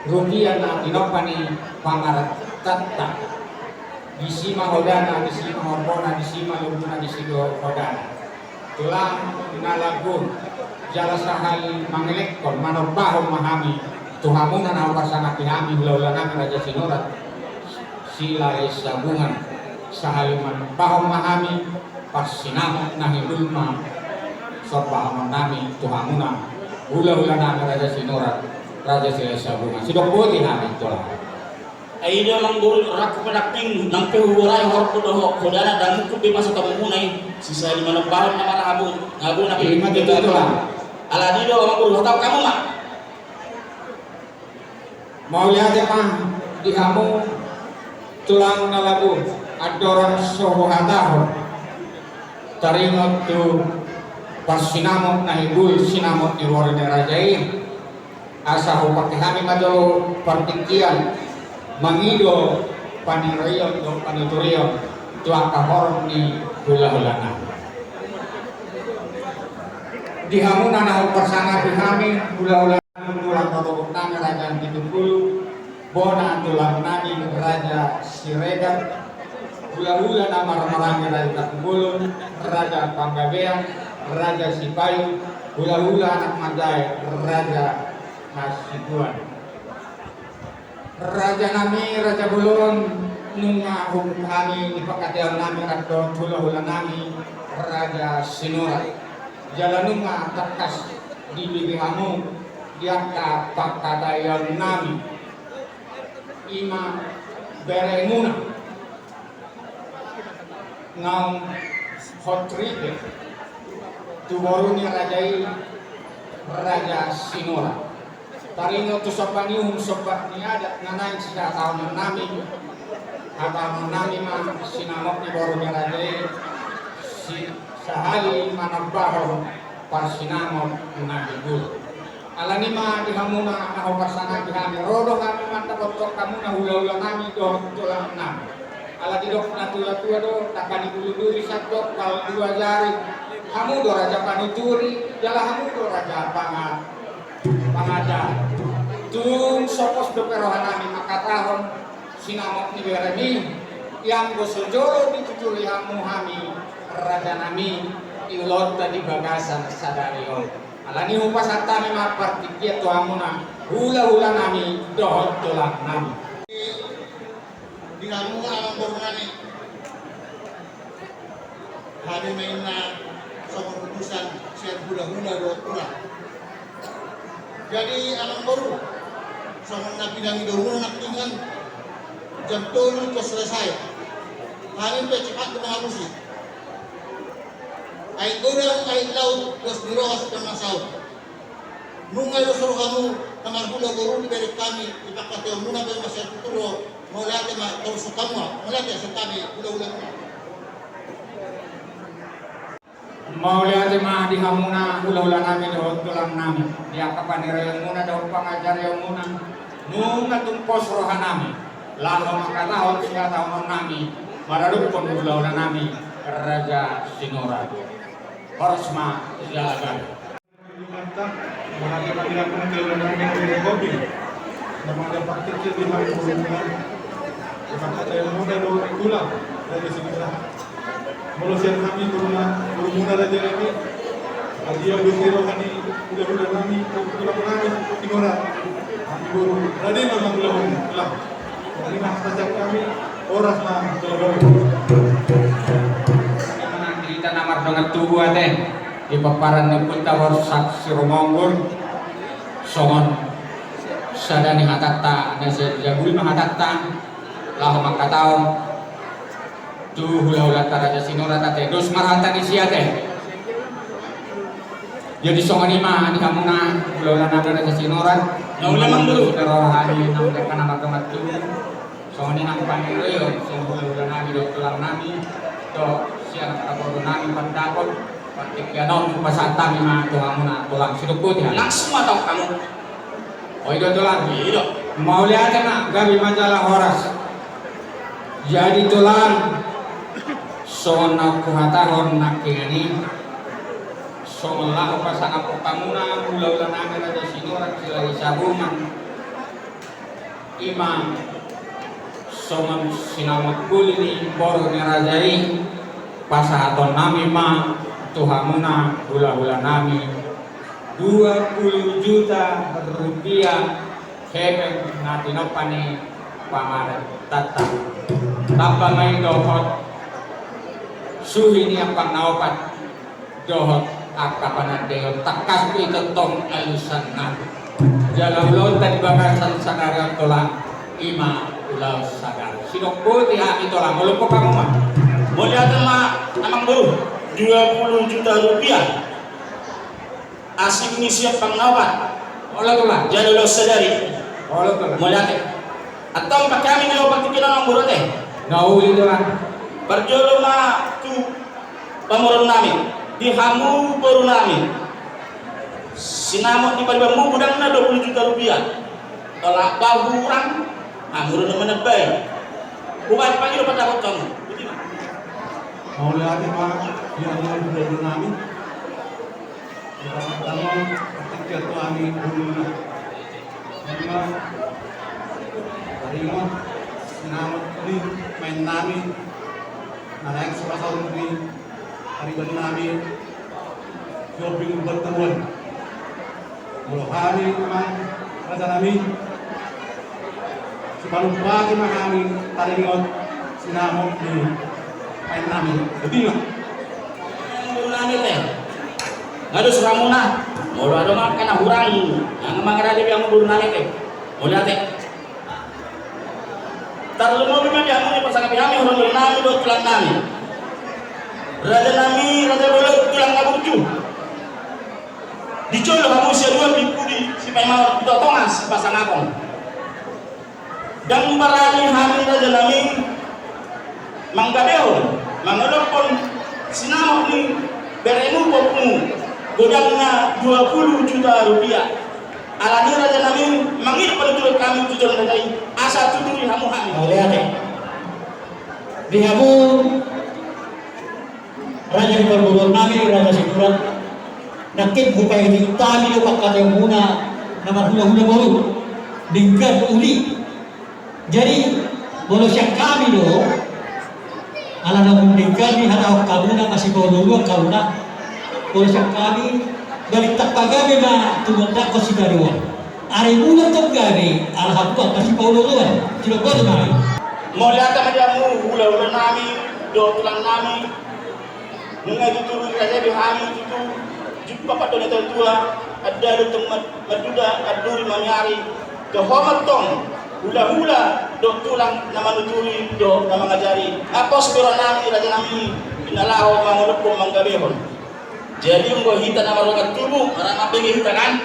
Rupia na tinompa ni pangaratanta. Disi ma hodana, disi ma horbona, disi ma lobuna, disi do hodana. Tulang na lagu, jala sahali mangelekhon, manombahon ma hami tu hamuna na hupasangapi hami hulahula nami Raja Sinurat Silahisabungan. Sahali manombahon ma hami, parsinamot na hibul ma sombahonon nami tu hamuna hulahula nami Raja Sinurat, Raja Silahisabungan. Sidok boti hami tulang. Ai do amang boru, rangku pendamping, nang pe huborai horbo dohot hodana, dang ungkun be pasahaton hamuna i. Sisahali manombahon nama na habu, habu na pe. Ima tutu tulang. Alani i do amang boru, hatahon hamu ma. Mauliate ma di hamu tulang na lagu, andorang so huhatahon taringot tu parsinamot na hibul, sinamot ni boru ni raja i, asa hupake hami ma jolo partingkian mangido panirion dohot panuturion tu angka horong ni hulahula nami. Di hamuna na hupasangapi hami hulahula nami, tulang na togu nami Raja Pitupulu, bona tulang nami Raja Siregar, hulahula na marhahamaranggi Raja Tapungbolon, Raja Panggabean, Raja Sipayu, hulahula anak manjae Raja Hasibuan. Raja nami, raja bolon, nunga hubuki hami di panghataion nami rap dohot hulahula nami Raja Sinurat. Jala nunga tangkas dibege hamu di angka panghataion nami. Ima beremuna naung hot ripe tu boru ni raja i, Raja Sinurat. Taringot tu somba ni uhum, somba ni adat na naeng sihatahonon nami, hatahonon nami ma sinamot ni boru ni raja i, si sahali manombahon parsinamot na hibul. Alani i ma di hamuna na hupasangapi hami, ro do hami mandapothon hamuna hulahula nami dohot tulang nami. Ala didok na tuatua do, tangka ni bulu duri sandok pal dua jari. Hamu do raja panuturi, jala hamu do raja panga-, pangajar. Tung so pos dope roha nami manghatahon sinamot ni beremi, ianggo so jolo dituturi hamu hami raja nami, di ulaonta di bagasan sadari on. Alani i hupasahat hami ma partingkian tu hamuna hulahula nami dohot tulang nami. Di hamu amang boru nami, hami ma inna songon utusan sian hulahula dohot tulang. Jadi amang boru, songon na pinangido muna nangkiningan, jam tolu tos selesai. Hami pe cepat do mangalusi. Aek godang, aek laut, dos ni roha, sitamba saut. Nunga dos rohamu na marhula boru dibereng hami, di panghataion muna pe masa tutu ro. Mauliate ma, torus hamu ma. Mauliate sian hami hulahula muna. Mauliate ma di hamuna hulahula nami dohot tulang nami, di angka panirion muna dohot pangajarion muna. Nunga tung pos rohanami laho mangkatahon sihatahonon nami maradophon hulahula nami Raja Sinurat. Horas ma jala gabe. Mantap, mantap, mantap, mantap, mantap, mantap. Nama ada praktik di mana? Mantap, saya muda dua tulang dari sebelah. Molo sian hami borumuna, borumuna raja nami. Adia bendera hami, hulahula nami, tulang nami, Sinurat. Hami boru, raden ma hulahula, tulang. Hami ma hata sian hami, horas ma hulahula. Hita na mardongan tubu ate, di paparan ni Ompunta Borsak Sirumonggur, songon sada ni hatanta, na sai dijabui ma hatanta, laho mangkatahon tu hulahulanta Raja Sinurat ate, dos ma rohanta disi ate. Jadi songon i ma di hamuna hulahula nami Raja Sinurat. Na uli ma boru. Roha ni na mardongan tubu. Songon i nang pangidoan sian hulahula nami dohot tulang nami, dohot sian angka boru nami pandapot, partingkian on hupasahat hami ma tu hamuna tulang, sidok boti hami. Langsung ma taon hamu. O i do tulang. I do. Mauliate ma, gabe ma jala horas. Jadi tulang, songon na huhatahon nangkiningan i, songon laho pasangaphon hamuna hulahula nami Raja Sinurat Silahi Sabungan, i ma songon sinamot huli ni boru ni raja i, pasahaton nami ma tu hamuna hulahula nami dua puluh juta rupiah hepeng na tinompa ni pamarentanta. Tamba ma i dohot suhi ni ampang na opat dohot angka panandaion, tangkas pe i tongtong alusan nami. Jala ulaonta di bagasan sadari on tulang, i ma ulaon sadari. Sidok boti hami tulang, olo, pok hamu ma. Mauliate ma amang boru, dua puluh juta rupiah. Asing ni siap pangawan. Olo tulang. Jala ulaon sadari. Olo tulang. Mauliate. Antong pake hami na opat tikinan amang boru ate. Na uli tulang. Parjolo ma tu pamoruon nami, di hamu boru nami. Sinamot ni paribanmu godangna dua puluh juta rupiah. Tolap ba hurang, hamu do na manambai. Hubaen pagi do patahon hamu. Boti ma. Mauliate ma di hamu boru nami. Di pasahat hamu partingkian tu hami boru nami. Ima taringot sinamot ni baen nami, na naeng sipasaut ni pariban nami, Jombing Bantaruan. Molo hami amang raja nami, sipalumpati ma hami taringot sinamot ni baen nami. Boti ma. Boru nami ate. Nga dos rohamuna. Molo adong angka na hurang, nga mangarade be hamu boru nami ate. Mauliate. Tarlumobi ma di hamu na pasangapi hami hulahula nami dohot tulang nami. Raja nami, raja bolon, tulang na burju. Dijolo hamu siaduon di pudi Sipaimaon, di tongatonga sipasangapon. Ndang barani hami raja nami manggabehon, mangadophon sinamot ni beremu, borumu, godangna dua puluh juta rupiah. Alani raja nami mangido panuturion hami tu jolma raja i, asa tuturi hamu hami. Mauliate. Di hamu raja ni parboruon nami, Raja Sinurat, nangkin hupaihut hami do pangkataionmuna na marhulahula boru, denggan uli. Jadi molo sian hami do, ala naung denggan dihatahon hamuna, masipaolooloan hamuna, molo sian hami, balintang pagabe ma tumundalhon sitadoan. Ari muna tong gabe, ala hamu masipaolooloan. Sidok boti ma hami. Mauliate ma di hamu hulahula nami dohot tulang nami. Nunga dituturi raja i be hami tutu, jumpa pandok ni natuatua, andadong tong ma-, manduda, anduri ma miari. Dohot tong hulahula dohot tulang na manuturi dohot na mangajari. Nga pos be roha nami raja nami, di na laho mangadophon, manggabehon. Jadi anggo hita na mardongan tubu, ra mambege hita kan?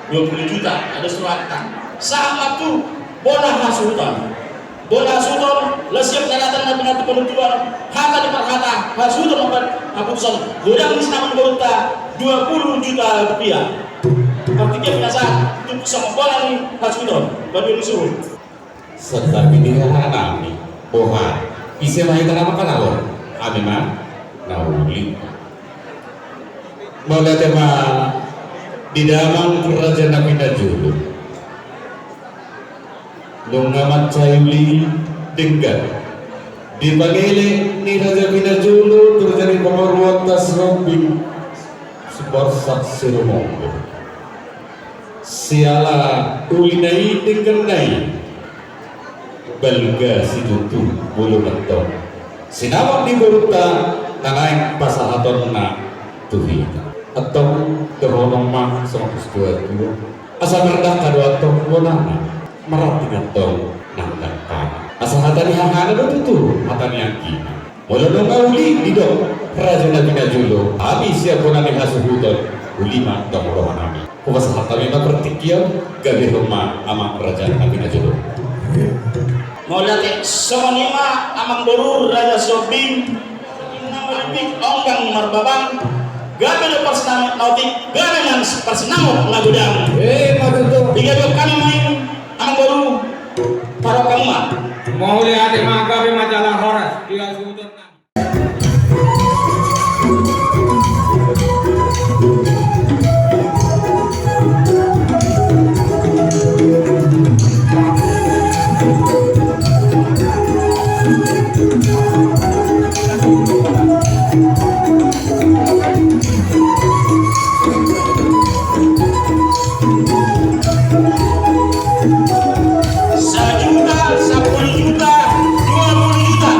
Dua puluh juta, na dos rohanta. Sahat ma tu bona hasuhuton. Bona hasuhuton, las siap na rata na pinatupanutuan, hata ni parhata, hasuhuton ma parhaputusan, godang ni sinamot ni borunta, dua puluh juta rupiah. Partingkian pinasahat, tumpu songon bona ni hasuhuton, baru disuhut. Santabi di hahanami, boha, ise ma hita na mangkatalon, hami ma na uli. Mauliate ma di damang raja nami na jolo. Nunga mansai uli denggan di pangele ni raja nami na jolo tu raja ni pamoruonta Sihombing Siborsak Sirumonggo. Siala ulina i dengganna i, balga situtu bolon antong sinamot ni borunta na naeng pasahatonna tu hita. Antong dohonon ma songon situa-tua, asa mardangka do antong bonana, marranting antong nang dangkana. Asa hata ni hahana do tutu hata ni anggina. Molo nunga uli didok raja nami na jolo, hami sian bona ni hasuhuton, uli ma antong rohanami. Hupasahat hami ma partingkian, gabehon ma amang raja nami na jolo. Mauliate, songon i ma amangboru raja Sihombing, na marlipik onggang marbabang, gabe do parsinamot na otik, gabe nang parsinamot na godang. Eh, ma tutu. Digabehon hami ma i, amangboru, parrohahon ma. Mauliate ma, gabe ma jala horas di hasuhuton. Sajuta, sampulu juta, dua pulu juta.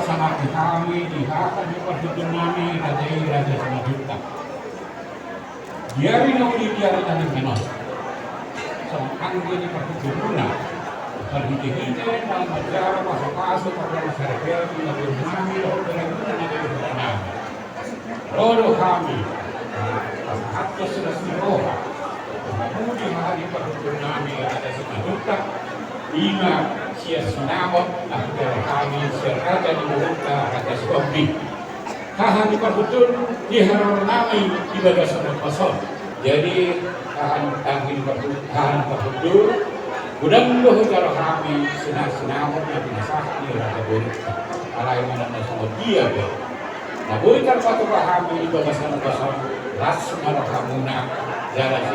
Sangap hami di hata ni parhundul nami raja i, Raja Simanjuntak. Di ari na uli, di ari na denggan on, songon anggi ni parhundulmuna, marhitehite na manjalo pasupasu, pardongan saripeon di na boru nami dohot di na boru nami. Ro do hami pasahathon silas ni roha tu hamu di haha ni parhundul nami Raja Simanjuntak, i ma sian sinamot na hujalo hami sian raja ni boruta Raja Sihombing. Haha ni parhundul, di haroro nami di bagasan ombas on. Jadi haha ni, haha ni parhundul, haha ni parhundul, godang do hujalo hami sian sinamot na pinasahat ni raja boruta. Alai manang na songon dia pe, na boi tarpatupa hami di bagasan ombas on, las ma rohamuna jala di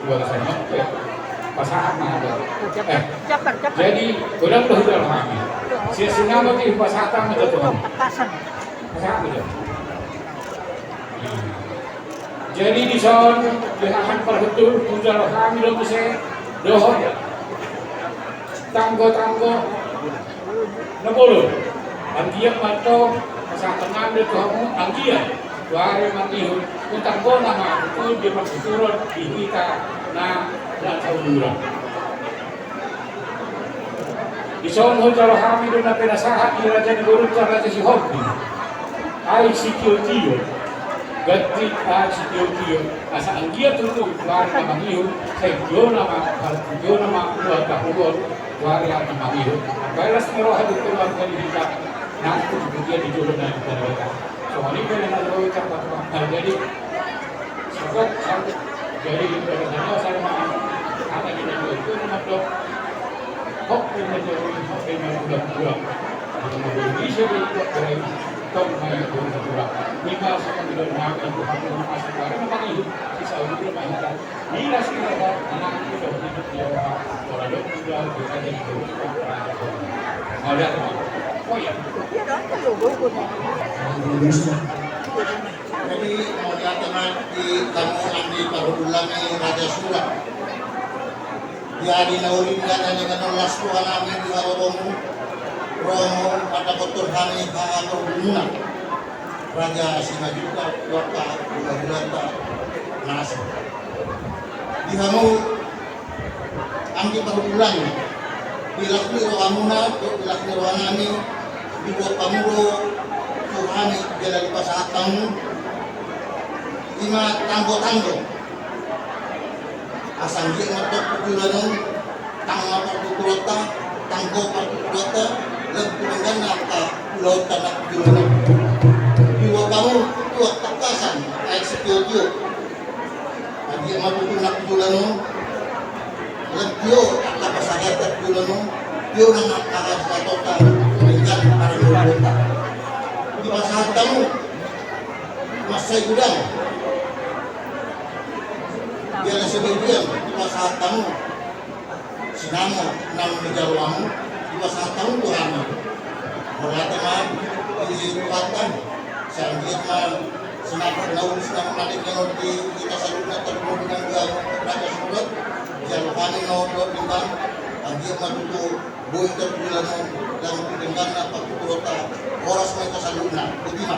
bagasan on pe pasahat ma. Eh, jadi godang do hujalo hami. Sian sinamot i pasahat ma jo tu hamu. Pasahat ma jo. Jadi dison di haha ni parhundul hujalo hami do muse dohot tanggo-tanggo na bolon. Anggiat ma tong pasahaton nami do tu hamu, anggiat tu ari mangihut, tu tanggona ma tutu di partuturon di hita na, na saumuran. Dison hujalo hami do na pinasahat ni raja ni boruta Raja Sihombing. Aek sitio-tio. Ganti aek sitio-tio. Asa anggiat tutu tu ari na mangihut, sai tiona ma, tiona ma ulaonta on tu ari na mangihut. Baen las ni roha di keluarga ni hita nang tu dia di jolo nami di Debata. Songon i pe na boi tarpatupa. Nah, jadi, sahat, sahat. Jadi, pada saat saya ma, kata kita itu, itu mandok. Hok pe mandok, hok pe mandok. Jadi, bisa dibuat dari tong main bola. Lima sama dengan nama itu, hak rumah asli, karena memang itu, sisa udah main. Jadi, mauliate ma di hamu anggi parhundul nami Raja Sura. Di ari na uli, di ari na denggan on, las roha nami di haroromu, ro hamu mandapothon hami haha parhundulmuna. Raja Simanjuntak, tu angka hulahulanta na asing. Di hamu anggi parhundul nami, di las ni rohamuna, di las ni roha nami, diboan hamu do tu hami jala dipasahat hamu, i ma tanggo-tanggo. Asa anggiat ma tong tu joloan on, tanggo partuturonta, tanggo partuturonta, lam tu dengganna angka ulaonta na tu joloan on. Diboan hamu tuak tangkasan aek sitio-tio. Anggiat ma tutu na tu joloan on, lam tio angka pasahatonta tu joloan on, tio nang angka pasahatonta, denggan parhundulta. Dipasahat hamu mansai godang. Jala sebagian dipasahat hamu sinamot naung dijalo hamu, dipasahat hamu tu hami. Mauliate ma di Tuhanta, sai anggiat ma sinamot na uli, sinamot na denggan on di hita saluhutna, tarlumobi nang di hamu raja surat, jalo hami na dohot denggan, anggiat ma tutu boi tong tu joloan on, lam tu dengganna partuturonta, horas ma hita saluhutna. Botima.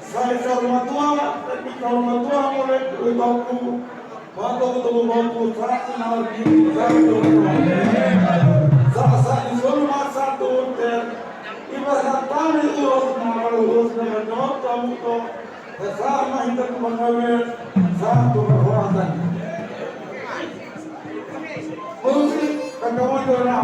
Sai saur matua, sai saur matua, mauliate, mauliate. Mauliate, mauliate, mauliate. Sahat tu na martua, sahat tu na martua. Sahat, sahat ni solu ma sahat tu bontean. Ima sahat hami ulos na, ulos na martua, martua. Sahat ma hita tu panggabean, sahat tu parhorasan. Musik, kata mojo na.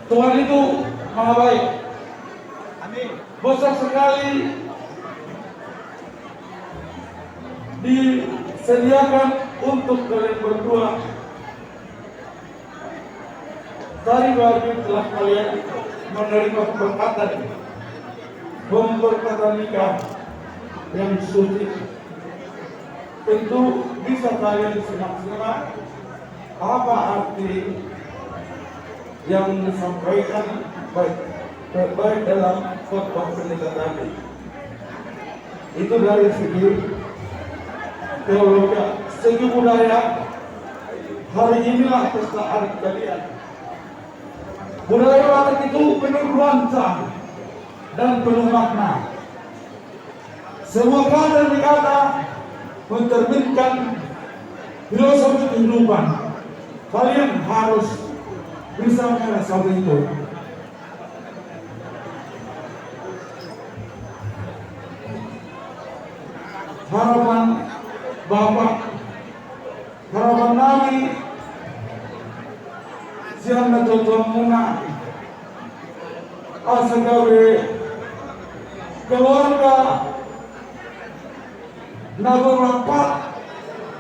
Tuhan itu maha baik. Amin. Besar sekali disediakan untuk kalian berdua. Tadi pagi telah kalian menerima pemberkatan, pemberkatan nikah yang suci. Tentu bisa kalian simak-simak apa arti yang disampaikan baik, baik dalam khotbah pendeta tadi. Itu dari segi teologi, segi budaya. Hari inilah pesta adat kalian. Budaya Batak itu penuh nuansa dan penuh makna. Semua kata demi kata mencerminkan filosofi kehidupan. Kalian harus bisa merasakan itu. Harapan Bapak, harapan nami sian natuatuamuna, asa gabe keluarga na bermanfaat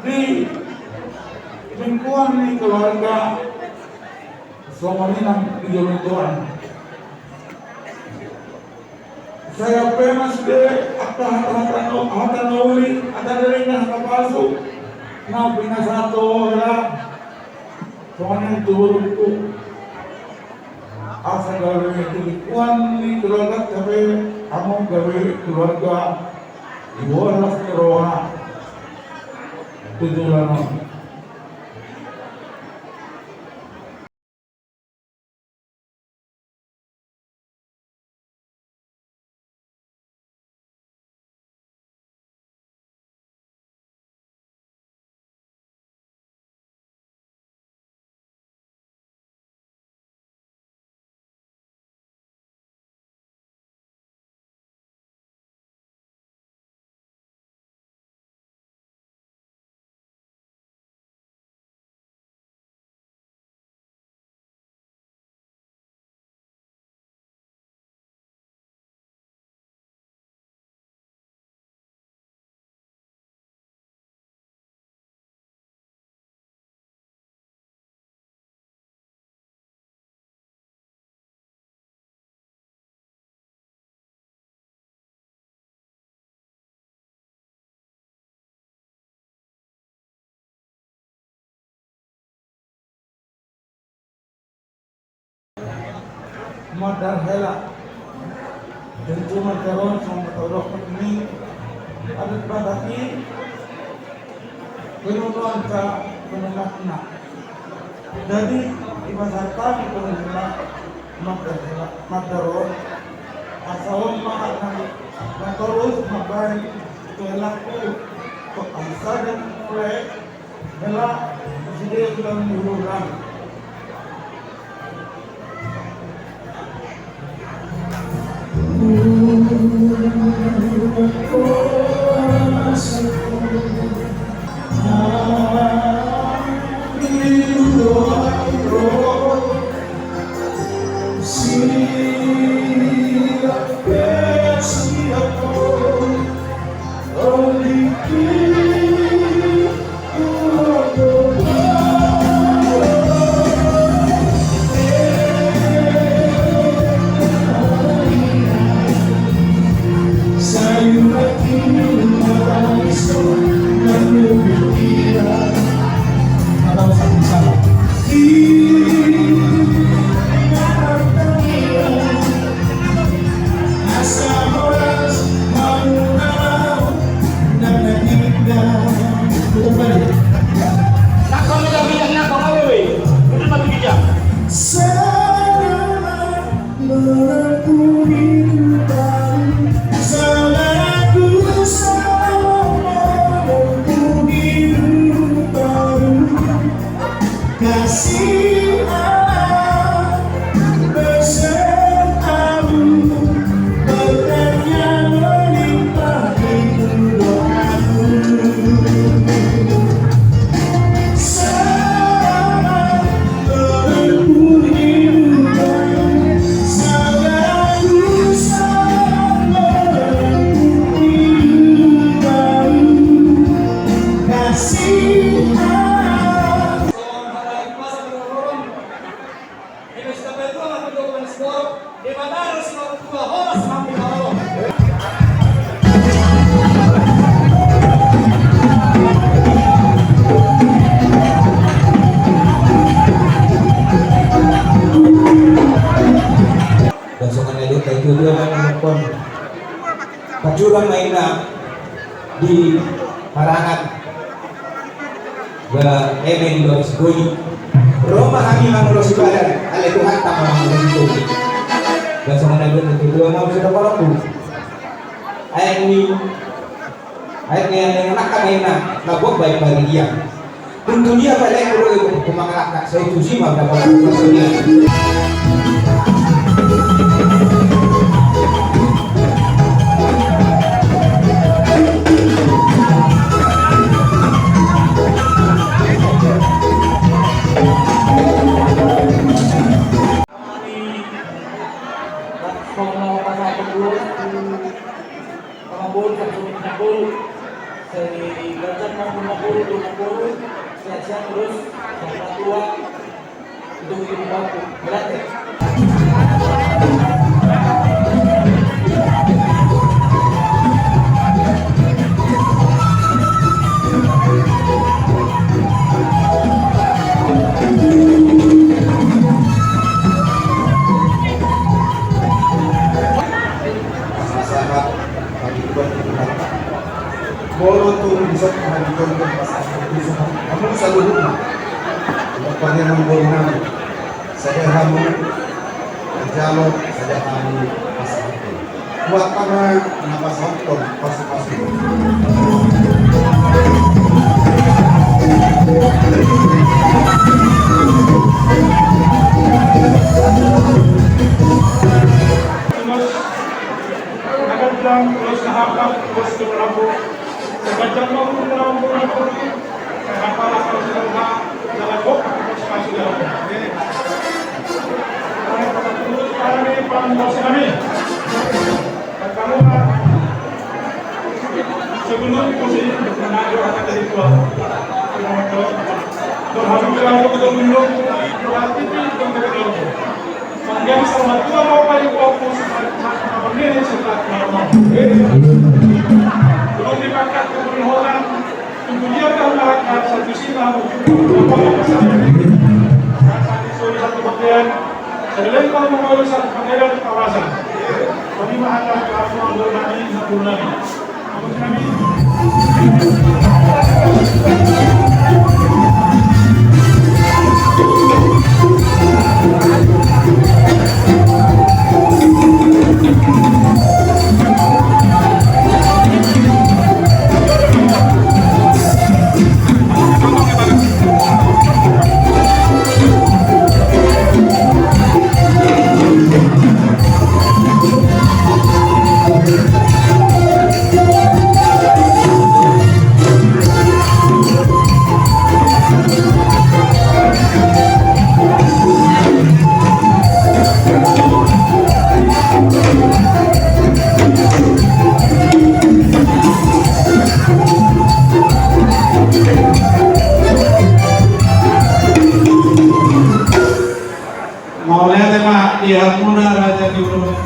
di lingkungan ni keluarga songon i nang di jolo toan. Sai pe ma sude angka hata-hata na, hata na uli, hata na denggan, hata pasu na pinasahat ho hela, songon i tu borungku. Asa gabe di lingkungan ni keluarga, gabe hamu gabe keluarga di bolas ni roha tu joloan on. Mandar hela. Tentu mandar on songon na taudok ni adat Batak i, penutuan ka penengahna. Jadi, di masa tadi penengahna mandar hela, mandar on. Asa on ma na, na torus mambahen tu helangku. Asa dan mulai Hela, sude ulang ni hurang. Kasih Allah besertamu, berkatnya melimpah itu doaku. Selamat menempuh hidup baru, segala urusan menempuh hidup baru. Kasih Allah. Dan songon na didok i, tutu ma na nangkon. Pajuran ma inna di parangan. Ba eme di bagas goni. Ro ma hami mangulosi badan, alai Tuhanta ma mangulosi goni. Ba songon na didok ni tutu ma, suda parokku. Aek ni, aek ni, aek ni, aek ni, aek ni, na buat baik bagi dia. Untuk dia pada yang perlu itu pemakalakka, saya cuci mah dapat maksudnya. Ganjar mampu mampu tu mampu, sehat-sehat terus, sehat tua. Itu mungkin mampu berarti. Pasahat, pagi dua di Tuhan. Molo tung bisa Tuhan ditonton pasahat itu semua. Kamu saluhutna. Tidak pernah membohongi. Sadia hamu, jalo, sadia hamu, pasahat. Buat apa na pasahat, pasu-pasu. Belum dipakat kemudian orang, kemudian kan masyarakat satu sini, satu bagian, satu lempar mengurus satu pangeran kawasan. Kami masyarakat kawasan Bernami, Bernami. Mauliate ma di hamuna raja ni ulaon.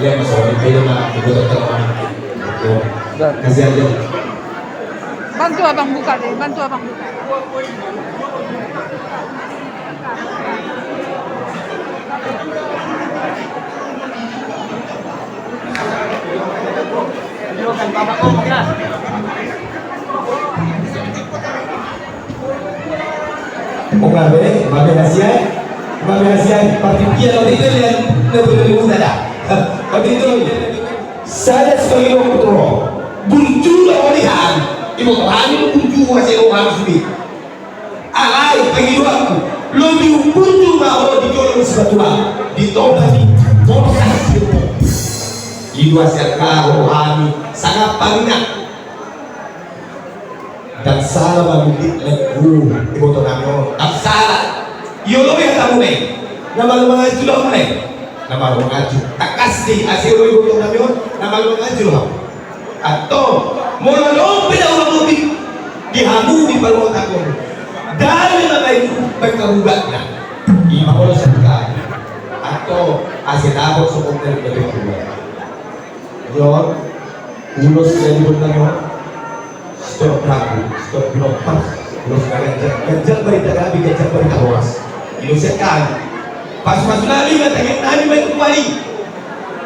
Iya, Mas Romi, ayo, Mas, buka toko. Kasih aja. Bantu abang buka deh, bantu abang buka. Oke, babe, babe hasiai, babe hasiai, parti pia lo itu yang lebih lebih muda dah. Tapi itu saya sebagai dokter, burju lah walihan, ibu tani burju masih orang sudah. Alai pangidoanku, lobi umburju ma ho di jolo ni Sibatua, di Toba ni Borsa Sirpo. Ido asa angka rohani Sangap parina. Ndang sala mangido lengku iboto nami on. Ndang sala. Ioloi hatamuna i. Na malo mangaji do hamu na i. Na malo mangaji. Tangkas do i asa ioloi iboto nami on. Na malo mangaji do hamu. Antong, molo adong pe na ulaon lobi di hamu di parumaenhon. Dang na baen, baen karubatna. Ima molo sangka. Antong, asa dapot songon na di Tuhan. Yon, ulos jadi benar yon. Stop ragu, stop blopas, ulos na ganjang, ganjang barita gabe, ganjang barita horas. Ulos sian hami. Pasupasu nami ma tangiang nami ma tu Tuhan i.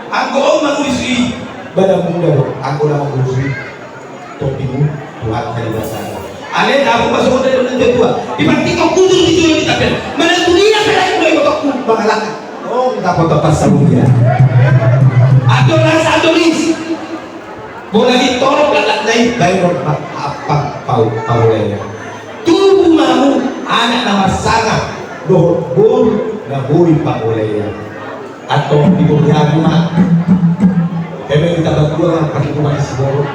Anggo on mangurusi badanmuna do, anggo na mangurusi topimu, Tuhan tali basana. Alai na ahu pasongon na didok na tua. Di partingkian kujur di jolo di tapel. Mana tu dia pelayan mulai kotokku mangalangka. Oh, dapotan pasamulia. Adolas, adolis. Bola ni torop laklak na i baenon ma apa pau pangolaian. Tubu ma hamu anak na marsangap dohot boru na boi pangolaian. Antong di boru ni hamu ma. Eme hita batua ma parlinggoman ni siborok.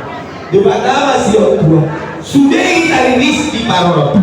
Debata ma sian tua. Sude hita riris di parorot.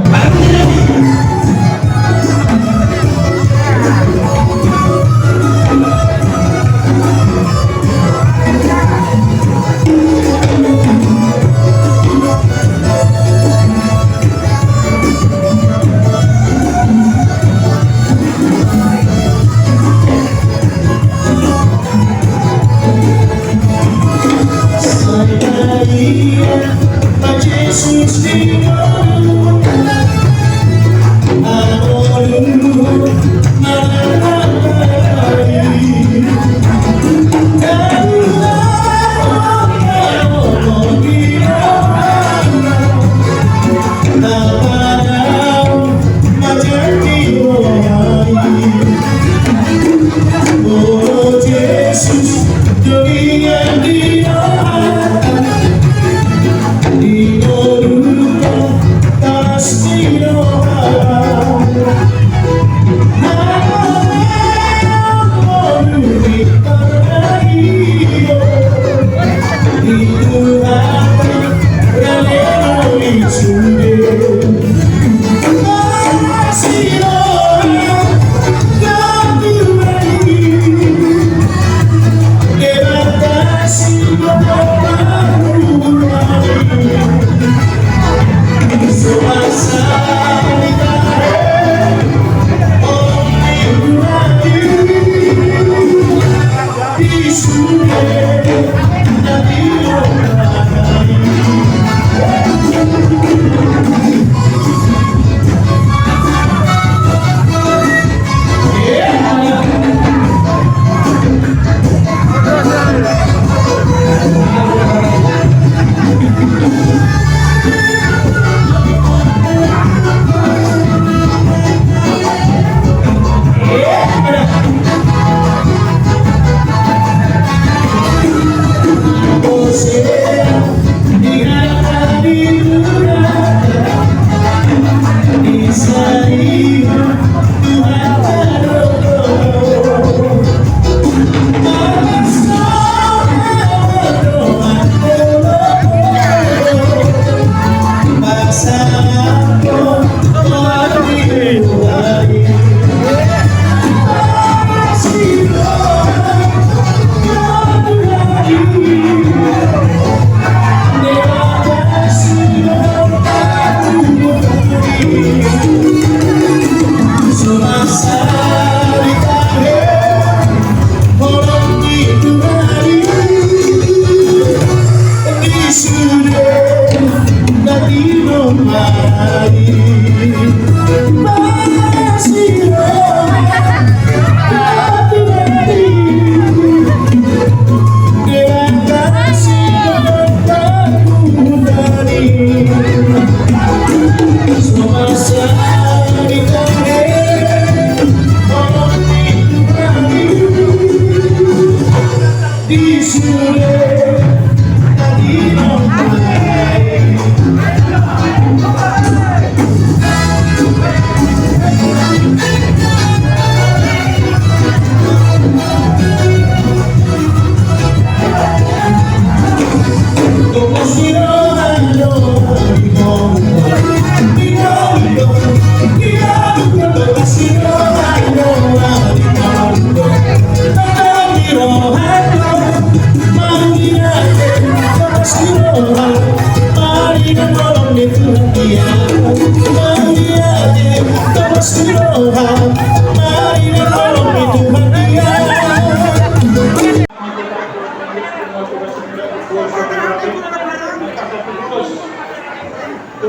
Tu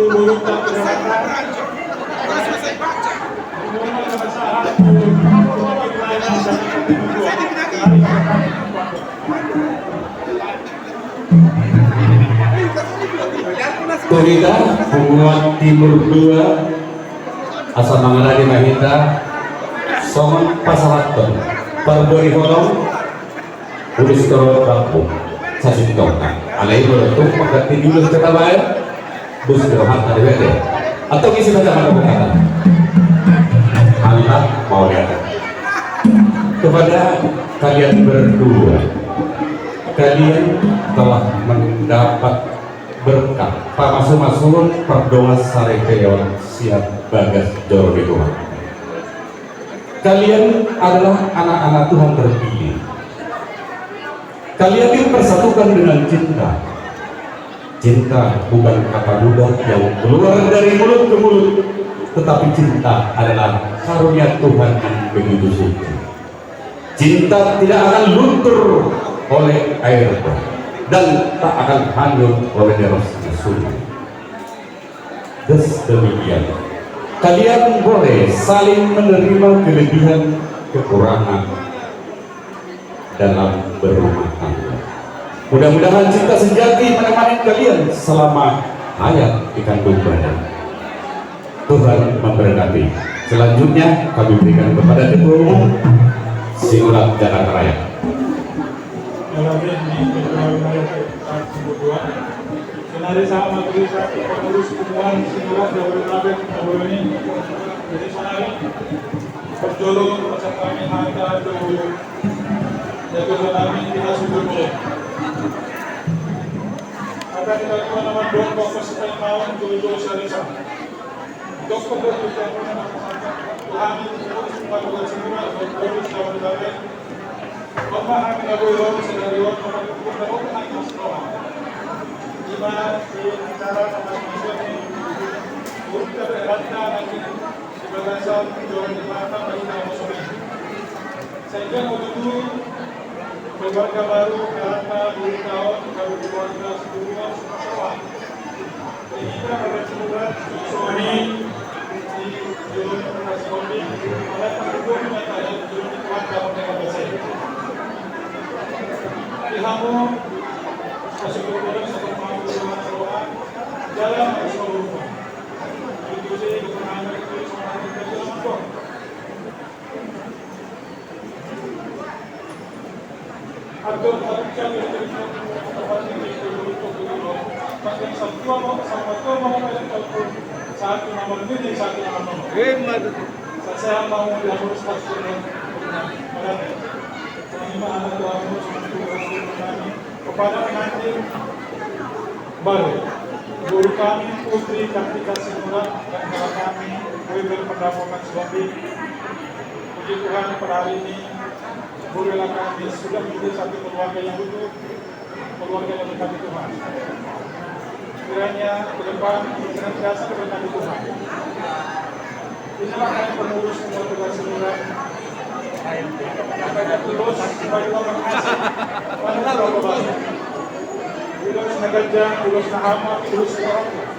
hita, punguan Timur dua, asa mangarade ma hita songon pasahathon parbue ni holong. Ulos torop rambu sasintongna. Alai molo tung pangganti ni ulos, hata baen bus di rohanta di bete. Atau isi baca mana bukan? Mantap, mau lihat. Kepada kalian berdua, kalian telah mendapat berkat pamasumasuon pardongansaripeon sian bagas joro ni Tuhan. Kalian adalah anak-anak Tuhan terpilih. Kalian dipersatukan dengan cinta. Cinta bukan kata mudah yang keluar dari mulut ke mulut, tetapi cinta adalah karunia Tuhan yang begitu suci. Cinta tidak akan luntur oleh air bah dan tak akan hanyut oleh derasnya sungai. Terus demikian, kalian boleh saling menerima kelebihan kekurangan dalam berumah tangga. Mudah-mudahan cinta sejati menemani kalian selama hayat di kandung badan. Tuhan memberkati. Selanjutnya kami berikan kepada Ketua Umum Sinurat Jakarta Raya. Jadi, sahat ma tu pengurus punguan Sinurat Jabodetabek. Jadi, sahat. Parjolo pasahat hami hata tu jago nami, hita sundut molo. Hata ni hata na mandok, pokok sitai maon jolo-jolo sari sa. Dok pokok tu jago nami, tu hami tu pengurus punguan Sinurat Jabodetabek. Oma hami na boi ro sadari on, maka kumpul na ro na imas roha. Ima di acara pemasukan ni guru kita berkata nanti. Di bagasan joro ni Tuhanta ma hita molo songon i. Sehingga molo tutu keluarga baru, karena di tahun baru keluarga sebelumnya semua. Jadi kita pada surat songon i di joro ni Tuhanta songon i, pada pendukung nyata di joro ni Tuhanta. Di hamu, masuk ke dalam satu panggung, jalan masuk ke rumah. Kepada pengantin baru, guru kami Putri Kartika Sinurat dan kakak kami Weber Pendapokan Sihombing. Puji Tuhan, pada hari ini guru kakak kami sudah menjadi satu keluarga yang utuh, keluarga yang dekat di Tuhan. Kiranya ke depan senantiasa diberkati Tuhan. Inilah kami pengurus keluarga Sinurat. Terus sebagai orang asing, mana sudah berubah? Ulos na ganjang, ulos na hamat, ulos na hamat,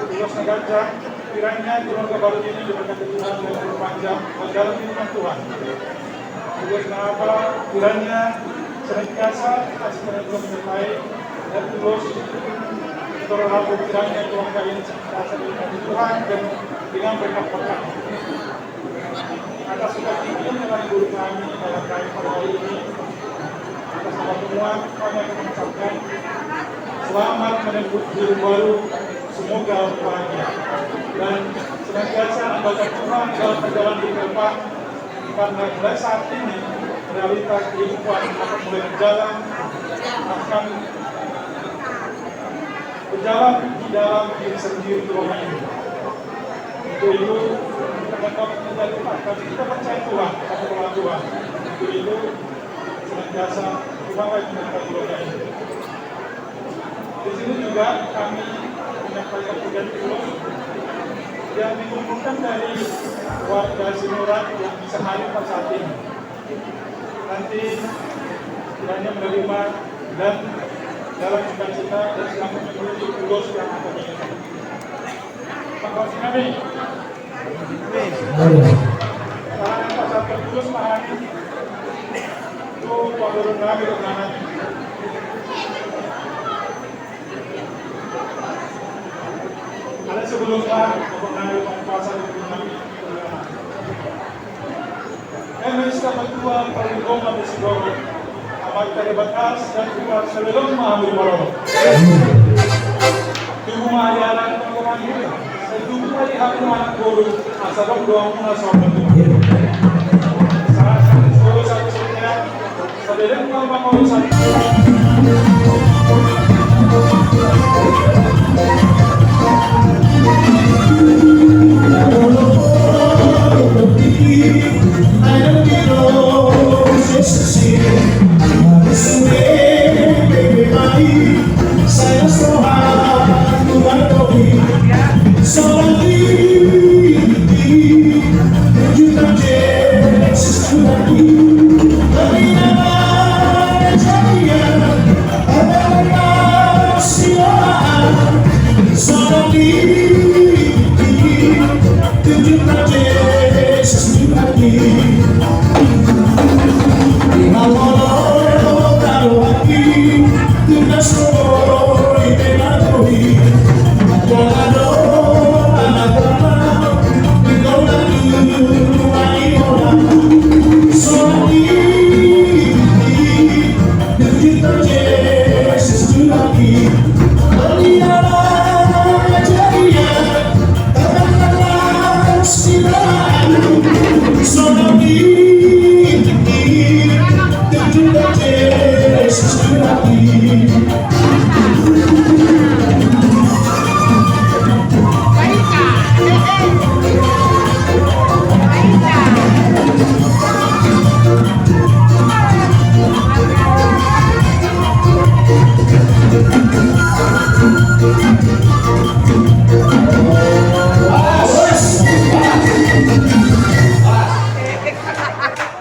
ulos na ganjang. Kiranya keluarga baru ini diberkati Tuhan dan diperpanjang dalam lindungan Tuhan. Ulos na hamat, kiranya senantiasa kasih Tuhan menyertai dan terus terhambung, kiranya keluarga ini senantiasa diberkati Tuhan dan dengan berkat-berkat. Atas sukacita yang telah guru kami dalam kami pada hari ini, atas nama semua kami akan mengucapkan selamat menempuh hidup baru, semoga bahagia dan senantiasa andalkan Tuhan dalam perjalanan hidup ke depan, karena mulai saat ini realita kehidupan akan mulai berjalan, akan berjalan di dalam diri sendiri, Tuhan ini. Untuk itu, kita dapat menjadi, tapi kita percaya Tuhan, kita percaya Tuhan. Untuk itu, senantiasa Tuhan yang menyertai keluarga ini. Di sini juga kami menyampaikan hujan turun yang dikumpulkan dari warga Sinurat yang bisa hadir pada saat ini. Nanti kiranya menerima dan dalam sukacita dan selamat menuju ulos yang akan diinginkan. Alai sebelumna, untuk nami pasu-pasu di rumah. Eme sitapak tua paling goma di sidoro. Amat tadi batas dan buat sebelum mahamil baloro. Tubuh ma di alam pengorban juga. Saya tubuh ma di hak anak guru. Asa dong doang muna soal bentuk. Saat satu satu sekian.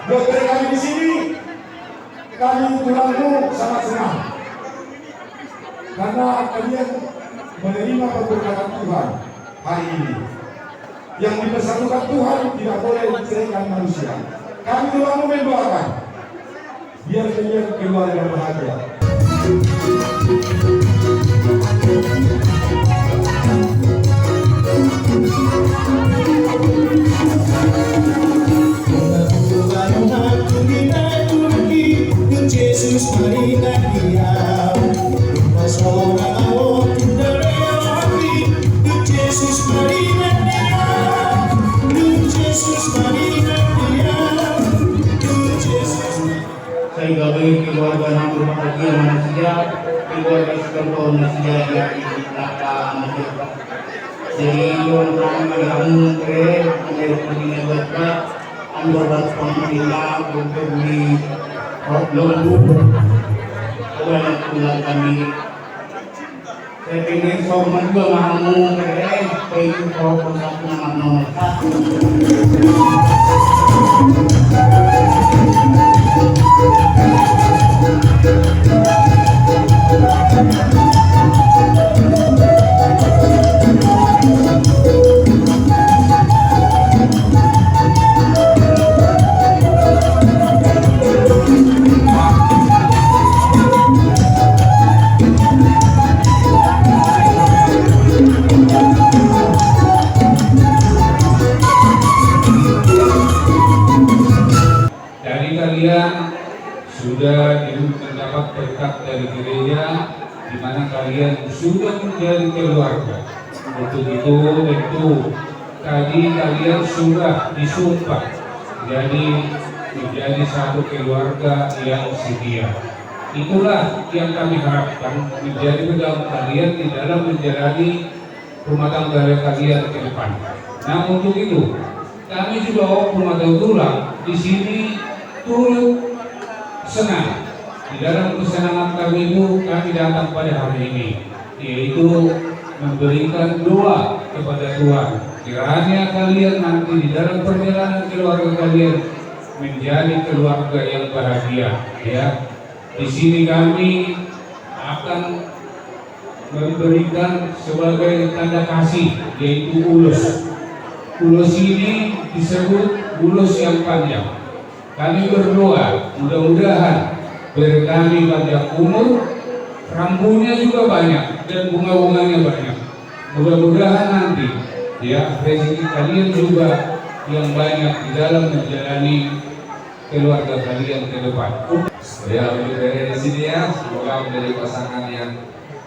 Buat kami di sini, kami tulangmu sangat senang karena kalian menerima perberkatan Tuhan hari ini. Yang dipersatukan Tuhan tidak boleh diceraikan manusia. Kami tulangmu mendoakan biar kalian keluarga bahagia. Sai gabe keluarga nang berbahagia ma nasida, keluarga sekeluarga nasida jadi naka nasida. Jadi, yo, nang di hamu, eh, nang di hamu, eh, nang di hamu, eh, nang di hamu, eh, Jadi kalian sudah di-, mendapat berkat dari gereja, di mana kalian sudah menjadi keluarga. Untuk itu tentu tadi kalian sudah disumpah jadi menjadi satu keluarga yang setia. Itulah yang kami harapkan menjadi pegangan kalian di dalam menjalani rumah tangga kalian ke depan. Nah, untuk itu, kami juga, oh, rumah tangga tulang di sini turut senang. Di dalam kesenangan kami itu, kami datang pada hari ini, yaitu memberikan doa kepada Tuhan. Kiranya kalian nanti di dalam perjalanan keluarga kalian menjadi keluarga yang bahagia, ya. Di sini kami akan memberikan sebagai tanda kasih, yaitu ulos. Ulos ini disebut ulos yang panjang. Kami berdoa, mudah-mudahan bere kami panjang umur, rambunya juga banyak, dan bunga-bunganya banyak. Mudah-mudahan nanti, ya, rezeki kalian juga yang banyak di dalam menjalani keluarga kalian ke depan. Ya, untuk bere di sini ya, semoga menjadi pasangan yang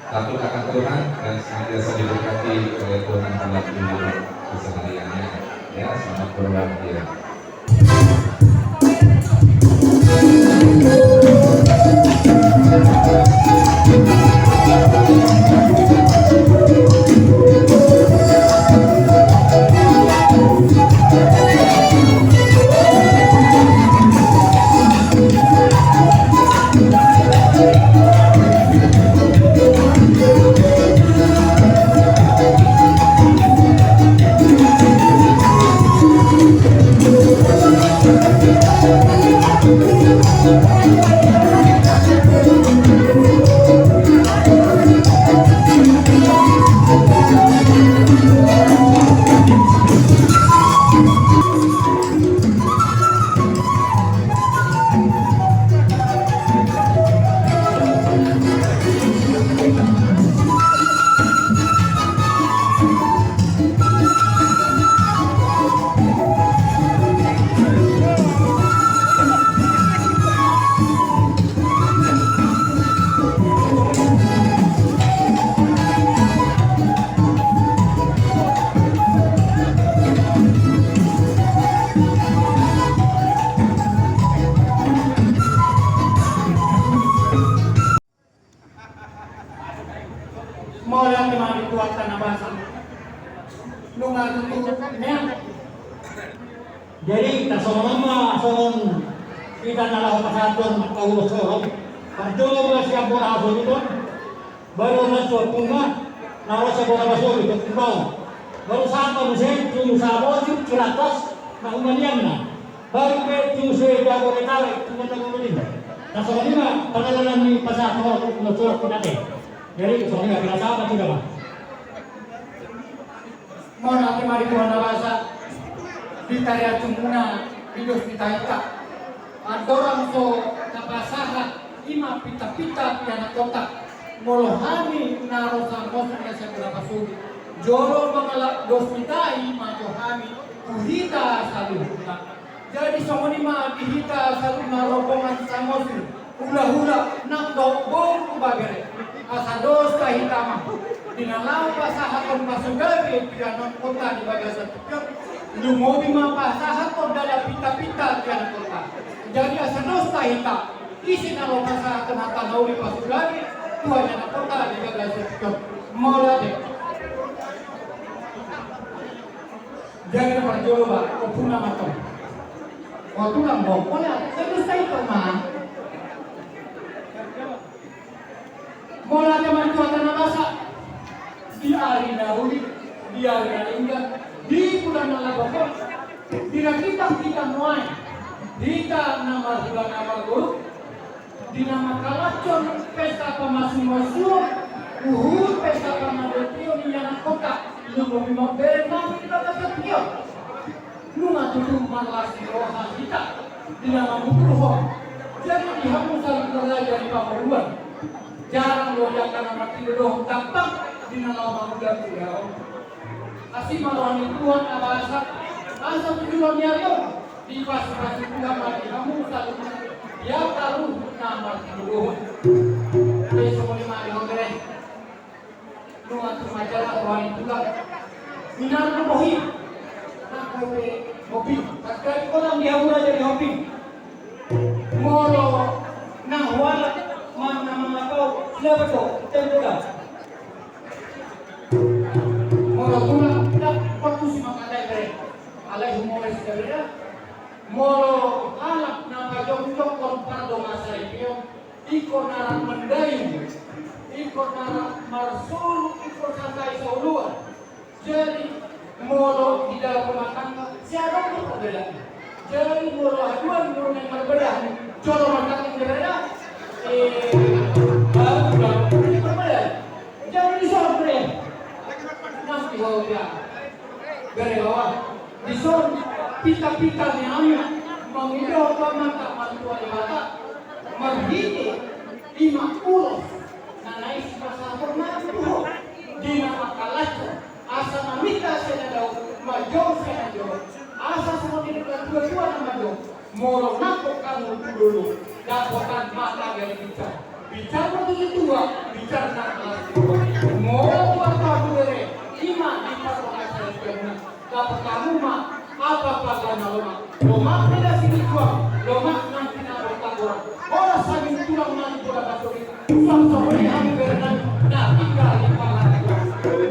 takut akan Tuhan dan senantiasa diberkati oleh Tuhan dalam kehidupan kesehariannya. Ya, selamat berbahagia. Mauliate ma di Tuhanta na basa. Nunga tutu meang. Jadi, tarsongon on ma songon hita na laho pasahathon ulos on. Parjolo ma sian bona hasoruton. Baru na so punga na ro sian bona hasoruton. Baru sahat ma muse tu Samosir, Cilantas, na humaliangna. Baru pe tu se jago retale tu kota Gulunina. Na songon i ma pangalaman ni pasahat ho tu na surat kunate. Jadi songon i ma pinasahat tu nama. Mauliate ma di Tuhan na basa. Di tariatumuna di dos ni tahita. Andorang so tapasahat i ma pita-pita pianakkonta. Molo hami na ro Samosir na sian bona hasoruton. Jolo mangalap dos ni tahi ma jo hami tu hita saluhutna. Jadi songon i ma di hita saluhutna rombongan Samosir, hula-hula, nang dohot boru tu babere. Asa dos tahita ma. Di na laho pasahathon pasugabe pianakkonta di bagasan tingki on, lumobi ma pasahathon dada pita-pita pianakkonta. Jadi asa dos tahita, ise na laho pasahathon hata na uli pasugabe tu pianakkonta di bagasan tingki on. Mauliate. Jadi na parjolo ba, ompungna ma tong. O tulang, bongkol ya, terus saya itu mah. Mauliate ma di Tuhanta na basa. Di ari na uli, di ari na denggan, di bulan na labok on, di na kita, kita nuaeng, hita na marhula na marboru, di na mangkalashon pesta pamasumasuon, huhut pesta pangadetion ni ianakkonta, lumobi ma bere nami di bagasan tingki on. Nunga tutu marlas ni roha hita, di na mamungka ho. Jadi di hamu saluhutna raja di pamoruon. Jarang do angka na martinodohon dohot tampang, di na laho mangula tu dia on. Asi ma roha ni Tuhan na basa, asa tu joloan ni ari on. Dipasupasu Tuhan ma di hamu saluhutna, di angka ruhut na martinodohon. Jadi songon i ma di hotele. Nunga tutu manjalo roha ni tulang. Minar do bohi. Nang kopi, kopi. Sakali kolang di hamu raja di kopi. Molo na hualat, manang na mangapau, siapa tu? Tempo dah. Molo tulang, dah, waktu si makatai bre. Alai humores bre. Molo halak na pajongjonghon pardongansaripeon, ingkon na rap mandayung, ingkon na rap marsoru, ingkon sandai saoloan. Jadi, molo di dalam rumah tangga, sia adong do perbedaan. Jadi, molo haduan, molo naeng marbedah, jolo rumah tangga berbeda, eh, baru, baru, ini perbedaan. Jadi, Bere baoa, dison pinta-pinta ni hami mangido tu Amanta Martua Debata, marhite i ma ulos na naeng sipasahaton nami tu ho di na mangkalashon, asa maminta sai na dao, manjou sai na jolo, asa songon nidok ni natua-tua na manjou. Molo nangkok hamu tu dolok, dapotan ma taga ni binsar. Binsar ma tu tua, binsar na las ni roha. Molo tu ahu tu bere, i ma di parroha ni saripeon, dapot hamu ma apa-apa na lomak. Lomak ni na sinisuang, lomak nang tinabor-taboran. Horas hami tulang nang bola basuri, suang songon i hami bere nami na tinggal di pangarantoan.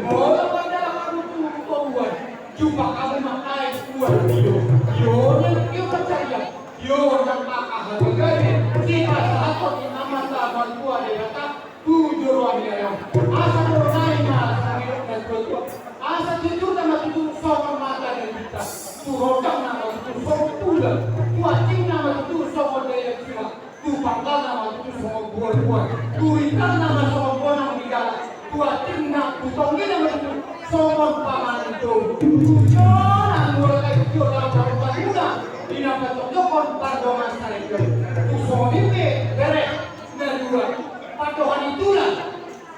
Molo mandalan hamu tu toruan, jumpa hamu ma aek uar tio. Tio na tio pansarian, tio na angka hata gabe sipasahaton ni Amanta Martua Debata tu joloan ni ari on. Asa jolo nai ma songon nidok ni natua-tua, asa jujur na ma tutu songon mata ni binsar, tu rondang na ma tutu songon tulang, tu anjing na ma tutu songon daihan sirang, tu pangkal na ma tutu songon bual-bual, tu rintang na ma songon bonang ni dalan, tu anting na, tu tonggi na ma tutu songon panganan tobu. Tu tio na mulak ai tio dalam paruparan muna di na patonjokon pardongan saripeon. Tu songon i pe bere na dua, pandohan ni tulang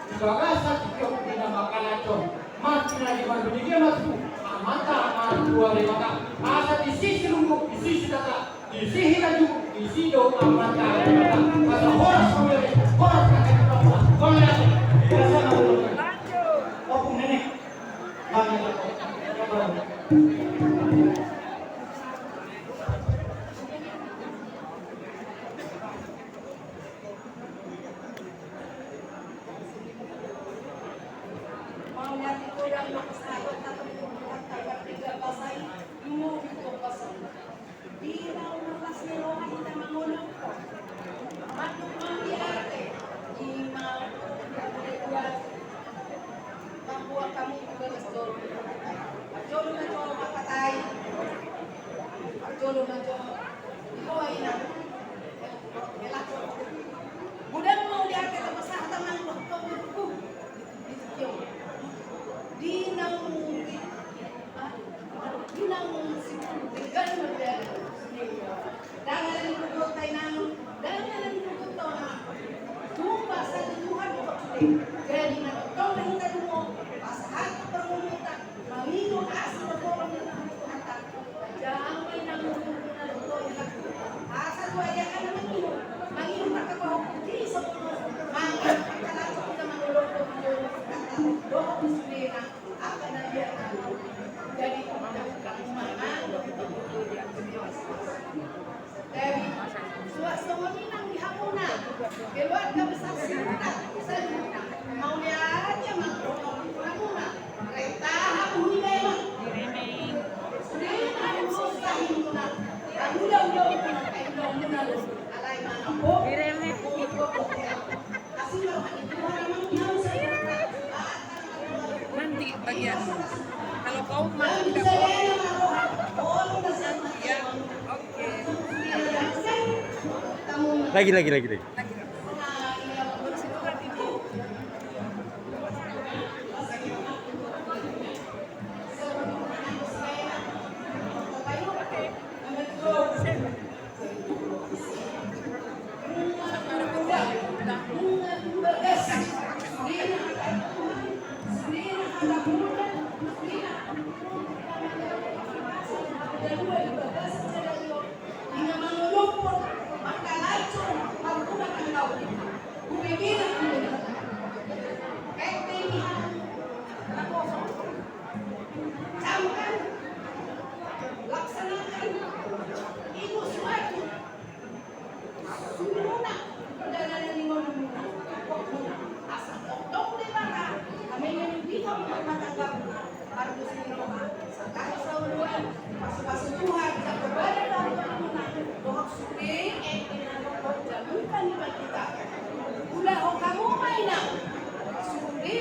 di bagasan tio di na mangkalashon. Martina di marbinege ma tu Amanta Martua Debata, asa disi silungguk, disi sitata, disi hita juguk, disi do Amanta Debata. Asa horas ma bere, horas ma bere. Horas ma bere. Horas ma bere. Ompung Nenek. Bang, ya, Bang. Mauliate godang do pasahatonta tu Tuhanta, martiga basa i, dumobi tu ombas on. Di na umur las ni roha hita mangolophon. Mandok mauliate i ma, mauliate. Mamboan hamu tu bagas toru. Parjolo ma jo mangkatai. Parjolo ma jo. Di ho, inang. Godang mauliate tapasahat nang dohot ho, boruku. Di tio, di naung, di naung sipuluh, di ganup, di ganup. Ndang na ninggogonta, inang, ndang na ninggogonta, inang. Tung basa ni Tuhan do sude. Jadi na tongtong do hita dungo pasahat parngoluonta, mangido asi marholong ni Tuhanta. Jama inang, asa tu aja kan mangido, mangido marhapahompu di sopo, mangido marhapahompu di sopo, dohot di sudena. Jadi, suang songon i nang di hamuna, keluarga besar Siregar saluhutna, mauliate ma di hamuna, renta hamu di Reme. Sude ma hamu sahimuna, hamu do, hamu do, hamu do, alai manang ho. Di Reme. Nanti bagian. Kalau kau mau, tidak mau. Ya, oke. Lagi, lagi, lagi, lagi. Camkan, laksanakan, ito suatu. Sumuna, pardalanan ni ngolumuna, asa tongtong Debata, ame na nipilihon marmatanggamuna, mardos ni roha, sangkap sauluan, pasu-pasu Tuhan, jaga badan dohot ngolumuna, dohot sude, eme na dohot jamuka ni pandita. Ulahon hamu ma inang, sude,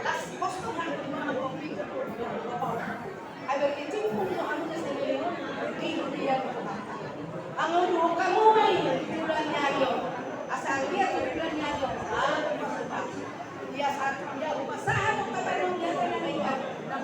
las pos Tuhan, di mana kopi. Ai berkecimpung do hamu na sandiri di dunia ni Tuhan. Mangoduhon hamu ma i di bulan ni ari on. Asa liat di bulan ni ari on. Ia sahat, ia hupasahat do kabar ni bulan ni ari on. Na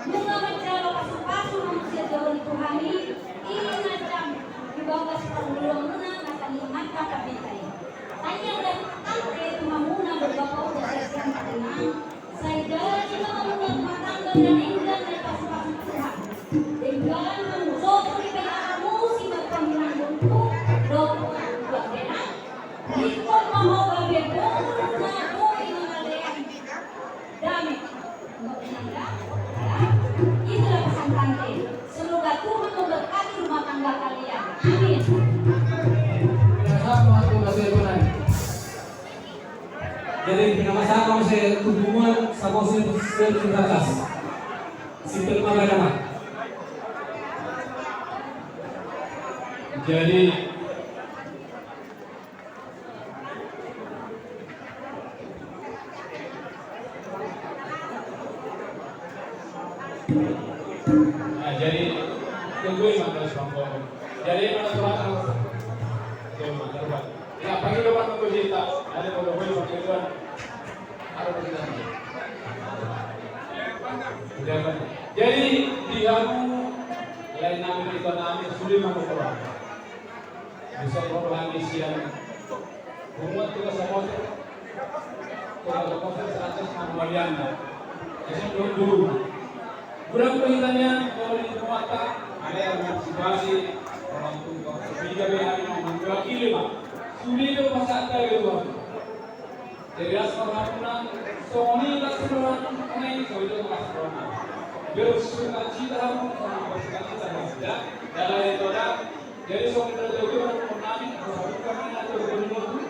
Nunga manjalo pasupasu manusia jolo ni Tuhan i, i na jam di bagas parngoluanmuna na tangihon hata pabita i. Tangiang dan tangke tu hamuna di bapa uda sesian parinang, sai jadi ma hamuna rumah tangga na denggan na pasupasu Tuhan. Denggan hamu sotung di pengalamu si marpaminangonku, dohot buat denang, ingkon ma ho gabe boru na boi mangalean dame. Itulah pesan tante. Semoga Tuhan memberkati rumah tangga kalian. Amin. Jadi, nama siapa saya hubungan sama si Terbatas. Simpel mana nama? Jadi, nah, jadi, tunggu, Imam, dari Bang Bong. Jadi, mana surat apa? Tunggu, Imam, terbuat. Ya, panggil Bang Bong cerita. Ada Bang Bong cerita. Ada Bang cerita. Udah, Bang. Jadi, di hamu, lain nama itu nama, sudah mau. Bisa rohani sian. Punguan Toga Samosir. Toga Samosir seratus enam walianna. Bisa dulu. Kurang perhitanya, kalau di rumah tak, ada yang antisipasi, orang tua, tiga B hari mau mewakili, Pak. Sudah itu pas ada gitu. Jadi, asal hamuna, songon i las rohana, songon i songon i las rohana. Bersukacita hamu, songon i bersukacita hamu, ya. Dalam itu ada, jadi, songon i las rohana, songon i las rohana,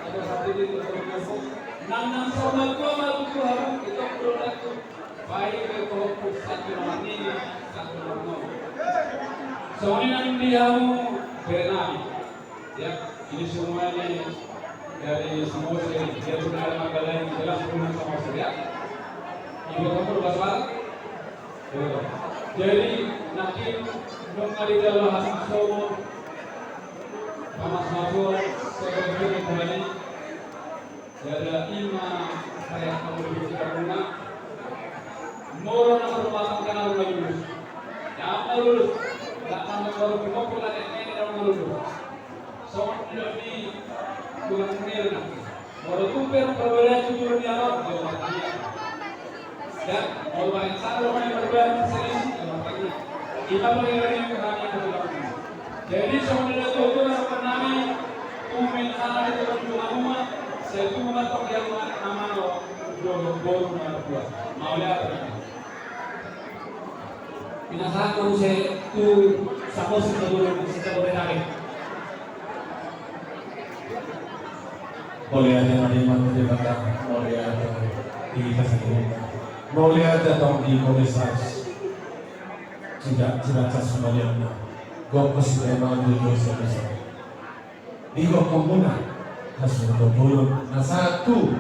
atau satu itu, atau satu itu. Nang, nang, songon i las rohana, itu hamu, itu perlu aku. Baik, itu satu rohana ini, satu rohana. Songon i nang di hamu, berenang. Ya, ini semuanya dari Samosir, dia sudah ada makan lain, jelas punya Samosir, ya. Ibu kamu udah salah? Jadi, nanti dong ada dalam hasil somo, sama Samosir, saya kira kembali. Jadi, ima saya kamu di rumah. Moro na rumah tangga na rumah lulus. Ya, apa lulus? Datang ke rumah pula, ini rumah lulus. Songon i do di Tuhan sendiri na. Molo tung pe perbedaan tu Tuhan ni alam, jauh martangiang. Dan molo baen sada do perbedaan selisih, jauh martangiang. Ima perbedaan yang kehadiran Tuhan. Jadi, songon i do tu Tuhan nami, tumben hana di Tuhan tu hamuna, sai tumben ma tong di hamuna na malo, dohot boru na martua. Mauliate. Pinasahat ma muse tu Samosir, tu Jabodetabek. Mauliate ma di Debata, mauliate di pasangan. Mauliate tong di Komisaris. Tidak, tidak cas mauliate. Gok ko sudah mau jujur sama-sama. Di gokhonmuna, hasuhuton bolon na sahat tu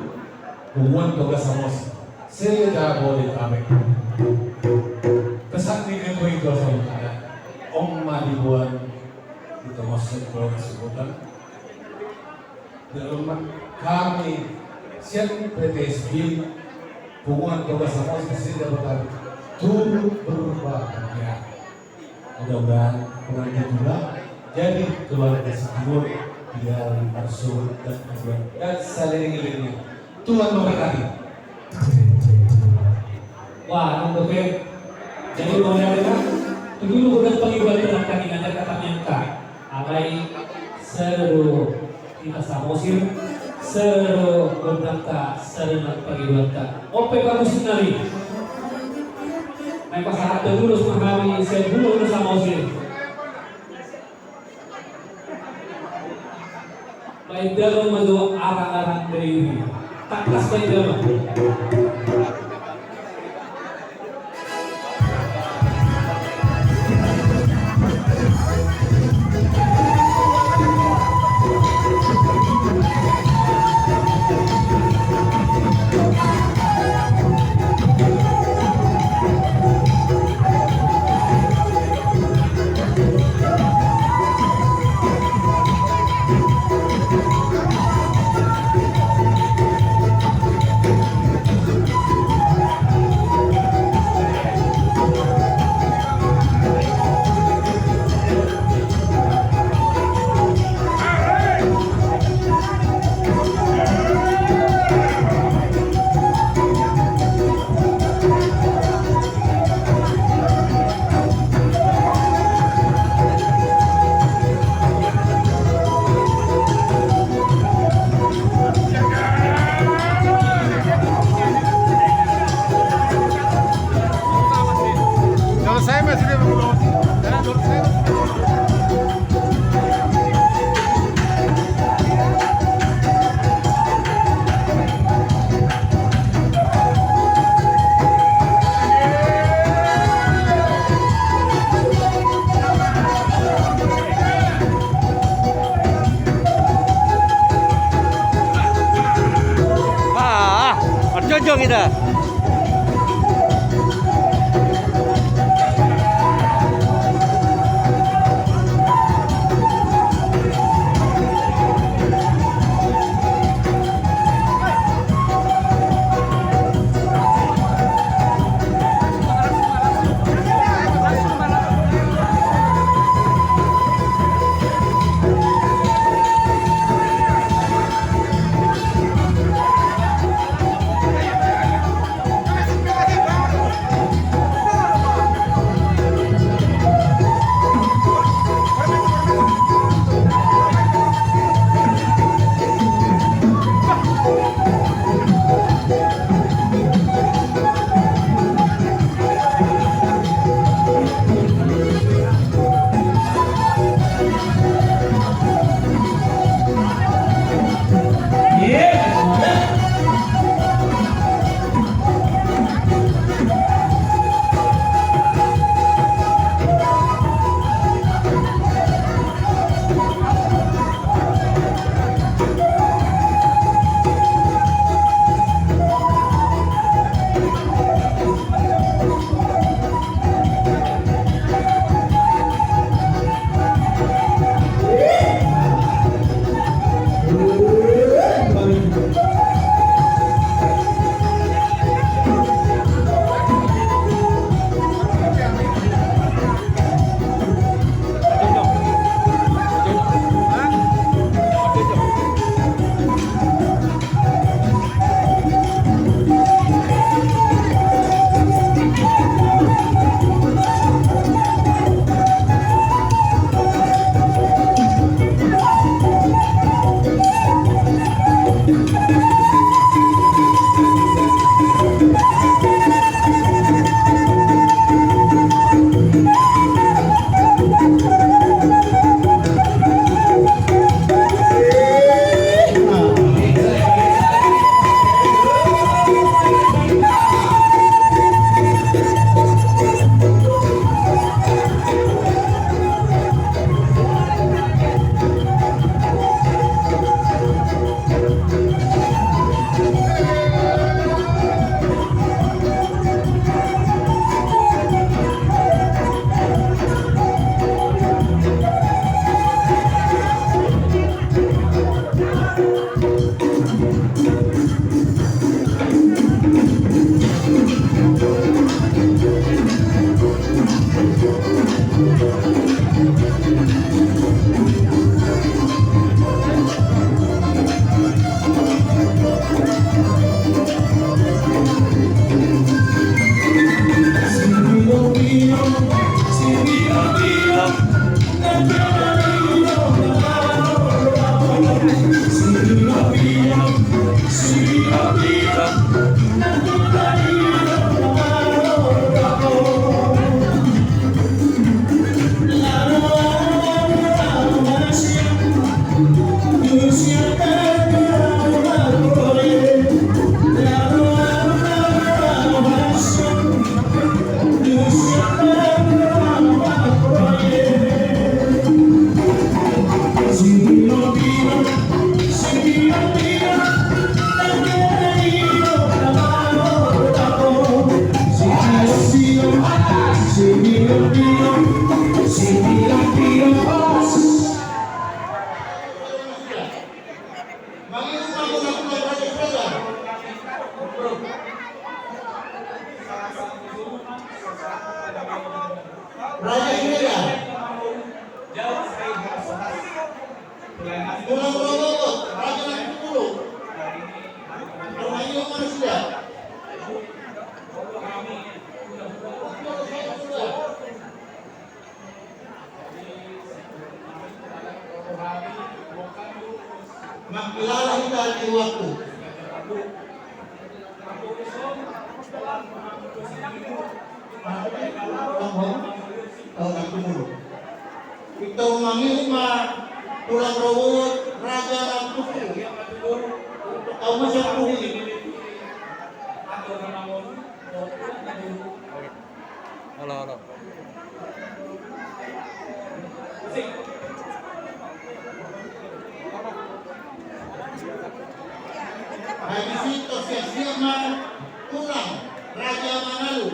Punguan Toga Samosir se-Jabodetabek. Pesan ni ketua itu sama kita. Om ma diboan di tonga sumber kesubutan. Dalam kami sian P T S B Punguan Toga Samosir se-Jabodetabek turut berbahagia. Mudah-mudahan pengantin juga jadi keluarga subur di dalam bersyukur dan berdoa dan seiring-iringnya. Tuhan memberkati. Wah, nang dope. Jadi, mauliate ma. Tutu do gondang pangidoan tu angka ninna, angka tamiangka. Alai sada do hita Samosir, sada do gondangta, sada nang pangidoanta. On pe parmusik nami. Naeng pasahat ulos ma hami sian Punguan Toga Samosir. Baen damang ma jo arang-arang diri. Tangkas baen damang. Ah, ah, marjongjong hita. Tulang Rorobot, Raja Nantungulu. Tulang Rorobot, Raja. Mangkilala hita di waktu. Pintor mangihuthon ma Tulang Rorobot, Raja Nantungulu. Au ma sian Puhi. Halo, halo. Ai disi tor siap-siap ma Tulang Raja Manalu.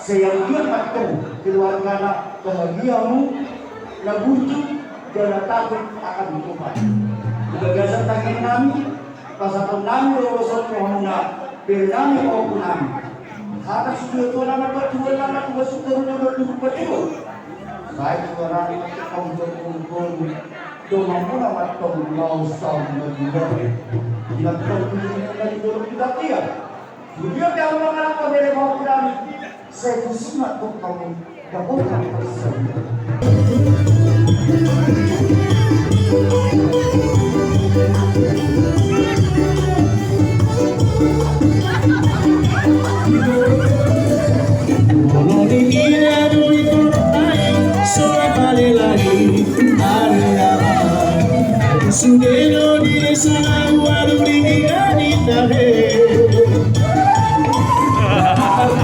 Sai anggiat ma antong keluargana bahagia hamu, na burju jala taat akan Tuhan. Di bagasan tangiang nami, pasahaton nami do songon hamuna, bere nami, pahompu nami. Hata situa-tua nama patua nama tua sukuru nama luhur patua. Sai suara ni pahompu pahompu. Dongan muna mantong mau saung na dua. Ingat kau punya dari dorong kita dia. Dia dia orang anak kau bere pahompu nami. Sai tusi mantong kamu. Sude do di desa na ua do di gigani tahe.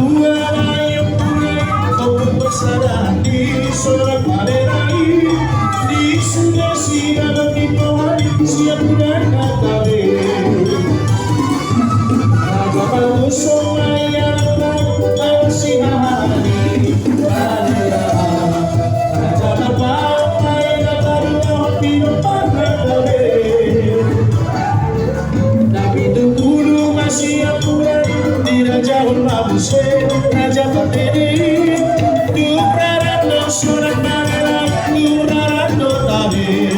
Ua layo pura topuk sada di sorak malerai. Di sude si dalam di pohon siap udah katabe. Raja bagus so maya awas si hahani. Raja bagus. Tapi tu pulu masih aku di raja ulma buse raja patene. Tu prarado sorak malerai tu prarado tabe.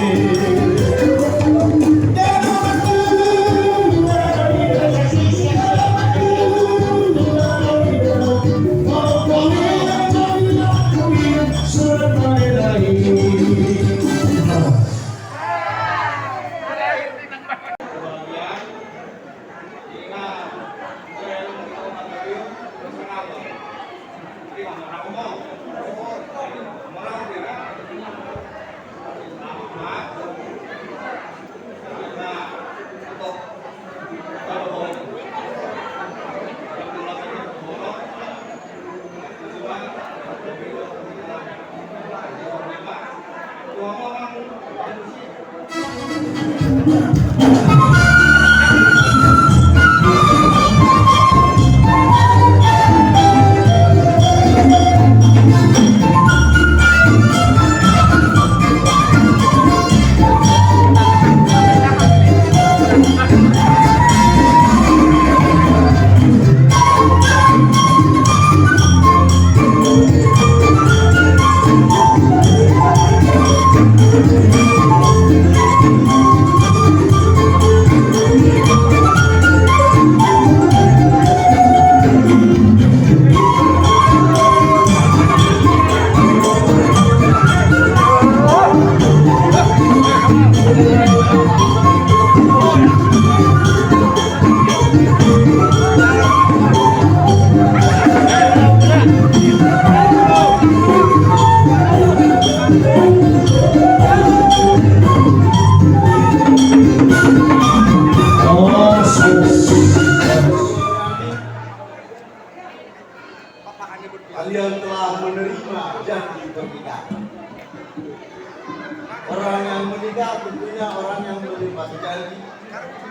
Punya orang yang menepati janji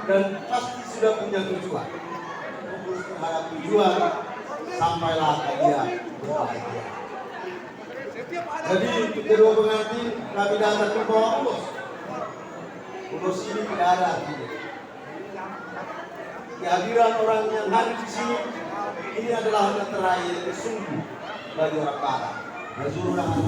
dan pasti sudah punya tujuan. Fokus terhadap tujuan, sampailah ke dia berbahagia. Jadi, kedua pengantin, kami datang ke bawah ulos. Ulos ini tidak ada artinya. Kehadiran orang yang hadir di sini, ini adalah tanda terakhir sungguh bagi orang Batak. Bersyukur dengan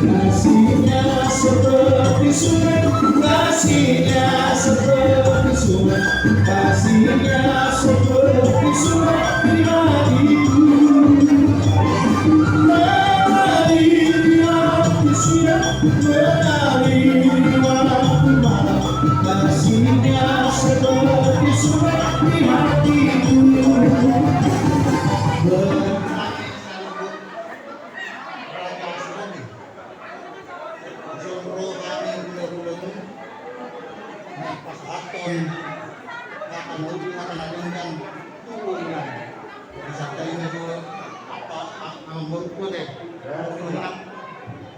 Kasihnya seperti sungai, kasihnya seperti sungai, kasihnya seperti sungai di hatiku. Mengalir di waktu siang, mengalir di waktu malam, kasihnya seperti sungai di hatiku. Dison ro hami hulahulamu, na pasahathon hata na uli, hata na denggan tu boru nami. Jadi sahali nai do apa, a-, amangboru ate. Amangboru nami,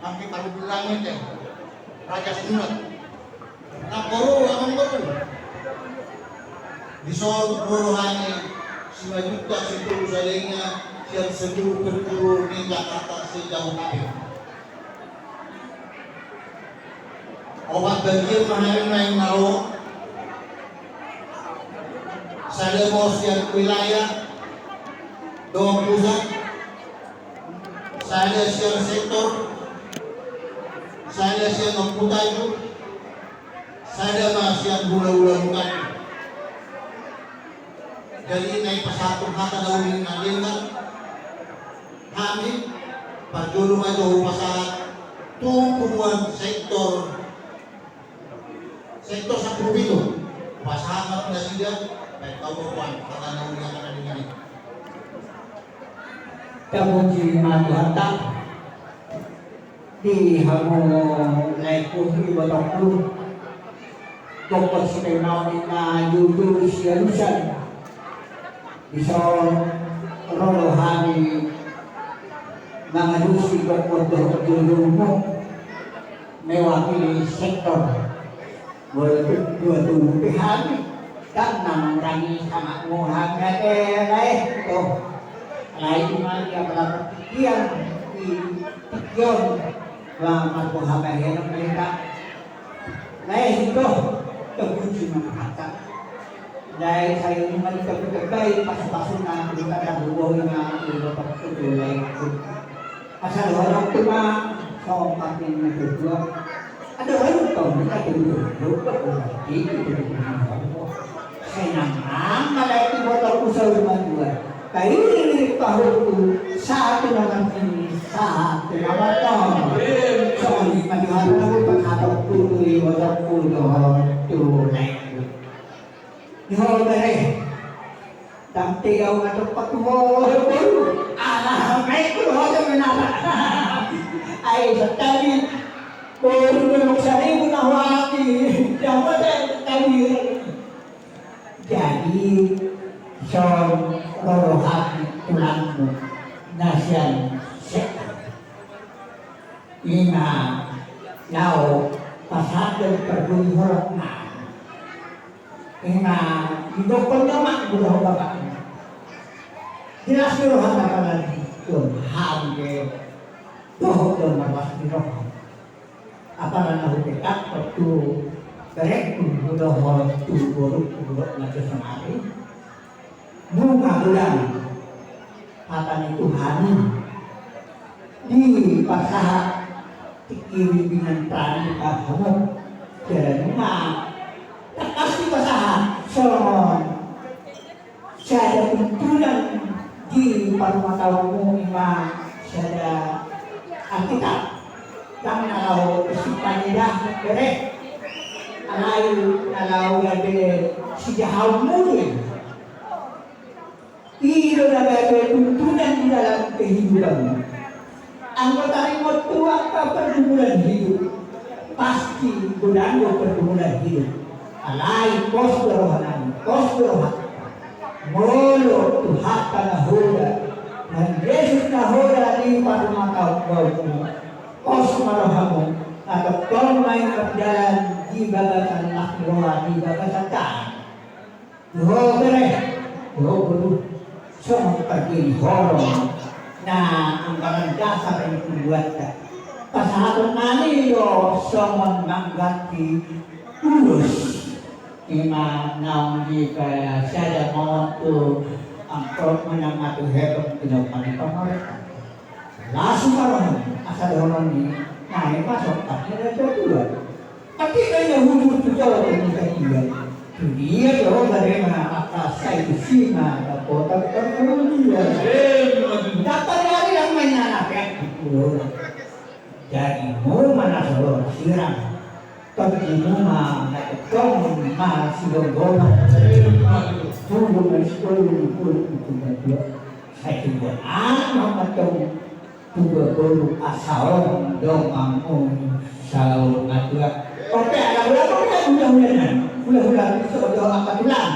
amangboru nami ate. Raja Sinulat. Amangboru, amangboru. Dison ro hami Simanjuntak Sitolu Salenga sian seluruh penjuru ni Jakarta se-Jabodetabek. Opat bagian ma hami naeng na ro. Sada ma sian wilayah dohot pusat, sada sian sektor, sada sian ompu Tanjung, sada ma sian hulahula Mukadi. Jadi naeng pasahathon hata na uli na denggan hami, parjolo ma jo hupasahat tu punguan sektor, sektor sampulu pitu. Hupasahat ma tu nasida, baen tau do hata na uli na denggan i. Tapuji ma Tuhanta. Di hamu laengku, ibotongku, gokhon sipelnaon ni na jujur sialusan. Dison ro do hami mangalusi gokhon dohot jujurmu mewakili sektor. Molo tung dua tubu pe hami, ndang na mangurangi sangapmu hami ate, lae, ito. Lae, ima ia pala partingkian di tingki on, ba margoha bahenon hita. Lae, ito, tapuji ma Tuhanta. Lae, sai nunga ditabudabai pasupasuna, ditabudabai ma, di botongku, laengku. Asa dohononku ma, songon patik ni natuatua. Adong tong na tuduh, tuduh, tuduh, tuduh, tuduh. Senang amat ibotongku saur matua. Pairing pahurku, sahat tu na marnini, sahat tu na marnono. Songon i ma di hata na hupasahat tu ibotongku dohot tu laengku. Di ho bere. Ndang tega ahu mandokkon tu ho, boru. Ala, naeng tu ho do menara. Ai, santadi. Boru memang saribu na ho hami. Ndang ho do santadi. Jadi, son ro do hami tulangmu na sian sektor. Ima laho pasahathon parbue holong nami. Ima didokkon ni omakmu dohot bapakmu. Jelas do rohanta, apalagi tu hamu be dohot do marlas ni roha. Apala na hupatakhon tu berengku dohot tu borungku dohot na jo sonari. Nunga godang hata ni Tuhan i dipasahat tingki bimbingan prani di hamu. Jala nunga tangkas dipasahat songon sada tuntunan di parumataonmu, ima sada Alkitab. Ndang na laho simpang ida, bere. Alai na laho gabe sijahaonmu do i. I do na gabe tuntunan di dalam kehidupanmu. Anggo taringot tu angka pergumulan hidup, pasti godang do pergumulan hidup. Alai pos do rohanami, pos do rohanta. Molo Tuhanta na hoda, Tuhan Jesus na hoda di parmata bautmu, pos ma rohamu, na tongtong ma i mardalan di bagasan las ni roha, di bagasan taat. Dohot bere, dohot boru, songon pargiri holong na anggaran dasar ni pembuatan. Pasahaton nami do songon mangganti ulos. Ima naung di sada montu amplop menang atu hepeng tidak pada pamoreta. Langsung parang asa dohonon ni, na ima sokak ni raja dua. Tapi kaya hujur tu Jawa tu kita dia. Tu dia Jawa bagaimana apa saya tu sima dapat dapat dia. Dapat dari yang main anak ya. Jadi molo na so sirang, tonggi molo na tong ma sigomgoman. Tunggu ma sigomgoman, tunggu ma sigomgoman. Sai tunggu anak ma tong, tunggu boru asa on donganmu saur matua. Oke, ada berapa kita hula-hula nan? Hula-hula itu ada apa tulang?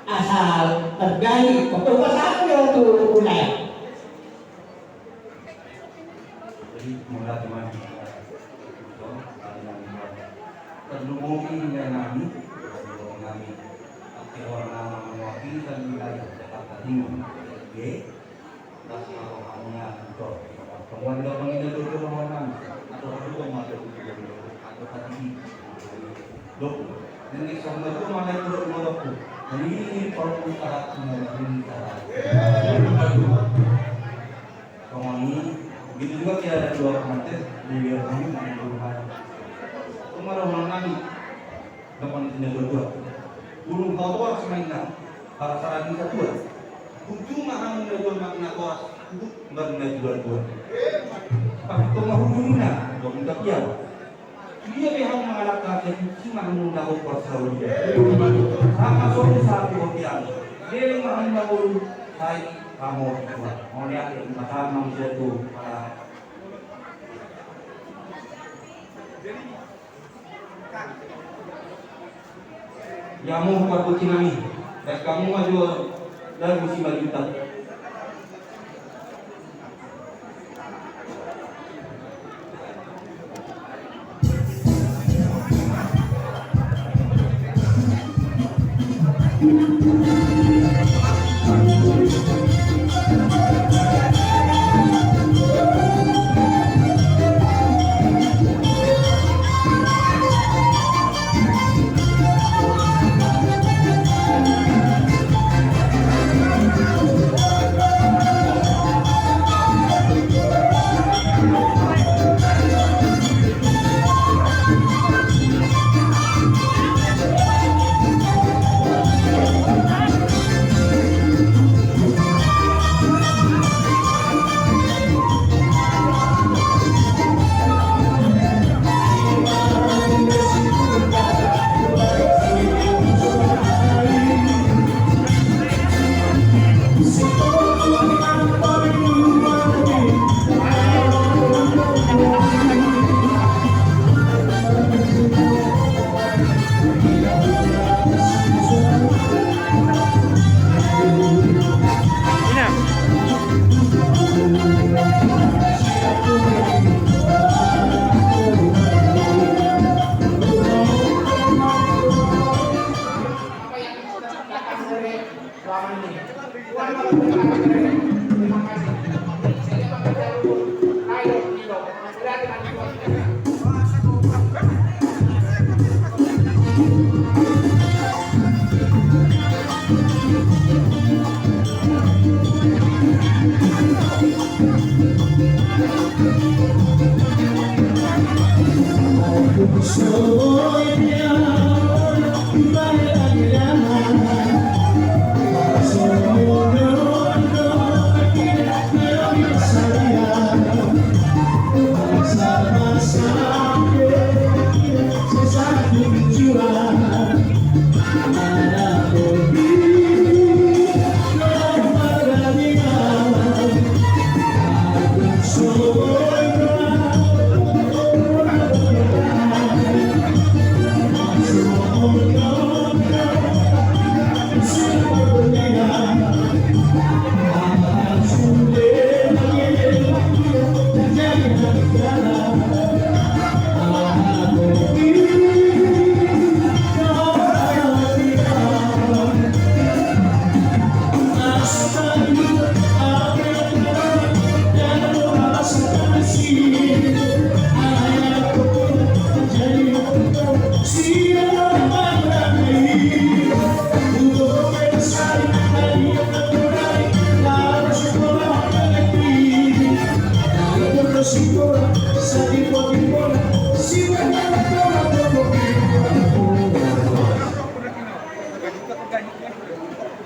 Asal terjadi, pokok pasangan dia waktu mulai. Jadi, mula di mana? Terlumobi dengan nami, nami. Oke, orang nama mewakili dan wilayah Jakarta Timur. Oke. Das na rohana, betul. Kemudian dia panggil dulu rohana. Atau dulu mau ada dulu. Atau tadi. Loh, ini sama juga mana itu rumah aku. Ini, ini perlu utara, ini utara. Songon i, begitu juga dia ada dua pengantin, di wilayah kami, ada dua rumah. Itu malah orang nami. Dapat sini dua-dua. Burung hau toras mainna, para saragi satua. Ujung mahang na dua makna toras, ujung baru na dua-dua. Tapi penghujungna, dua minta pian. Dia be hau mangalangka jadi singa muna ho parsaulian. Sama solu satu hobian. Dia muna ho sai kamu dua. Mau lihat ya, masa manusia tu para. Ya mau buat kucing kami. Dan kamu maju lalu si maju tak.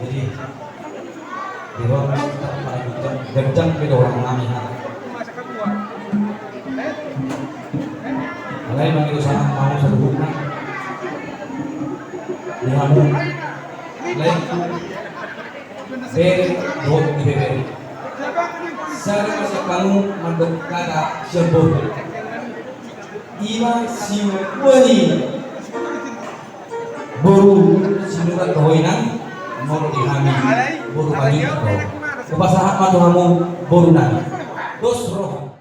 Jadi, di ruang ganjang beda orang nami ha. Alai mangido sahat ma saluhutna di hamu. Alai bere dohot ibebere. Sada ma sian hamu mandok hata sian boru. Ima sinuan ni boru Sinurat do ho inang, molo di hami boru Banyumas do. Hupasahat ma tu hamu boru nami. Dos roha.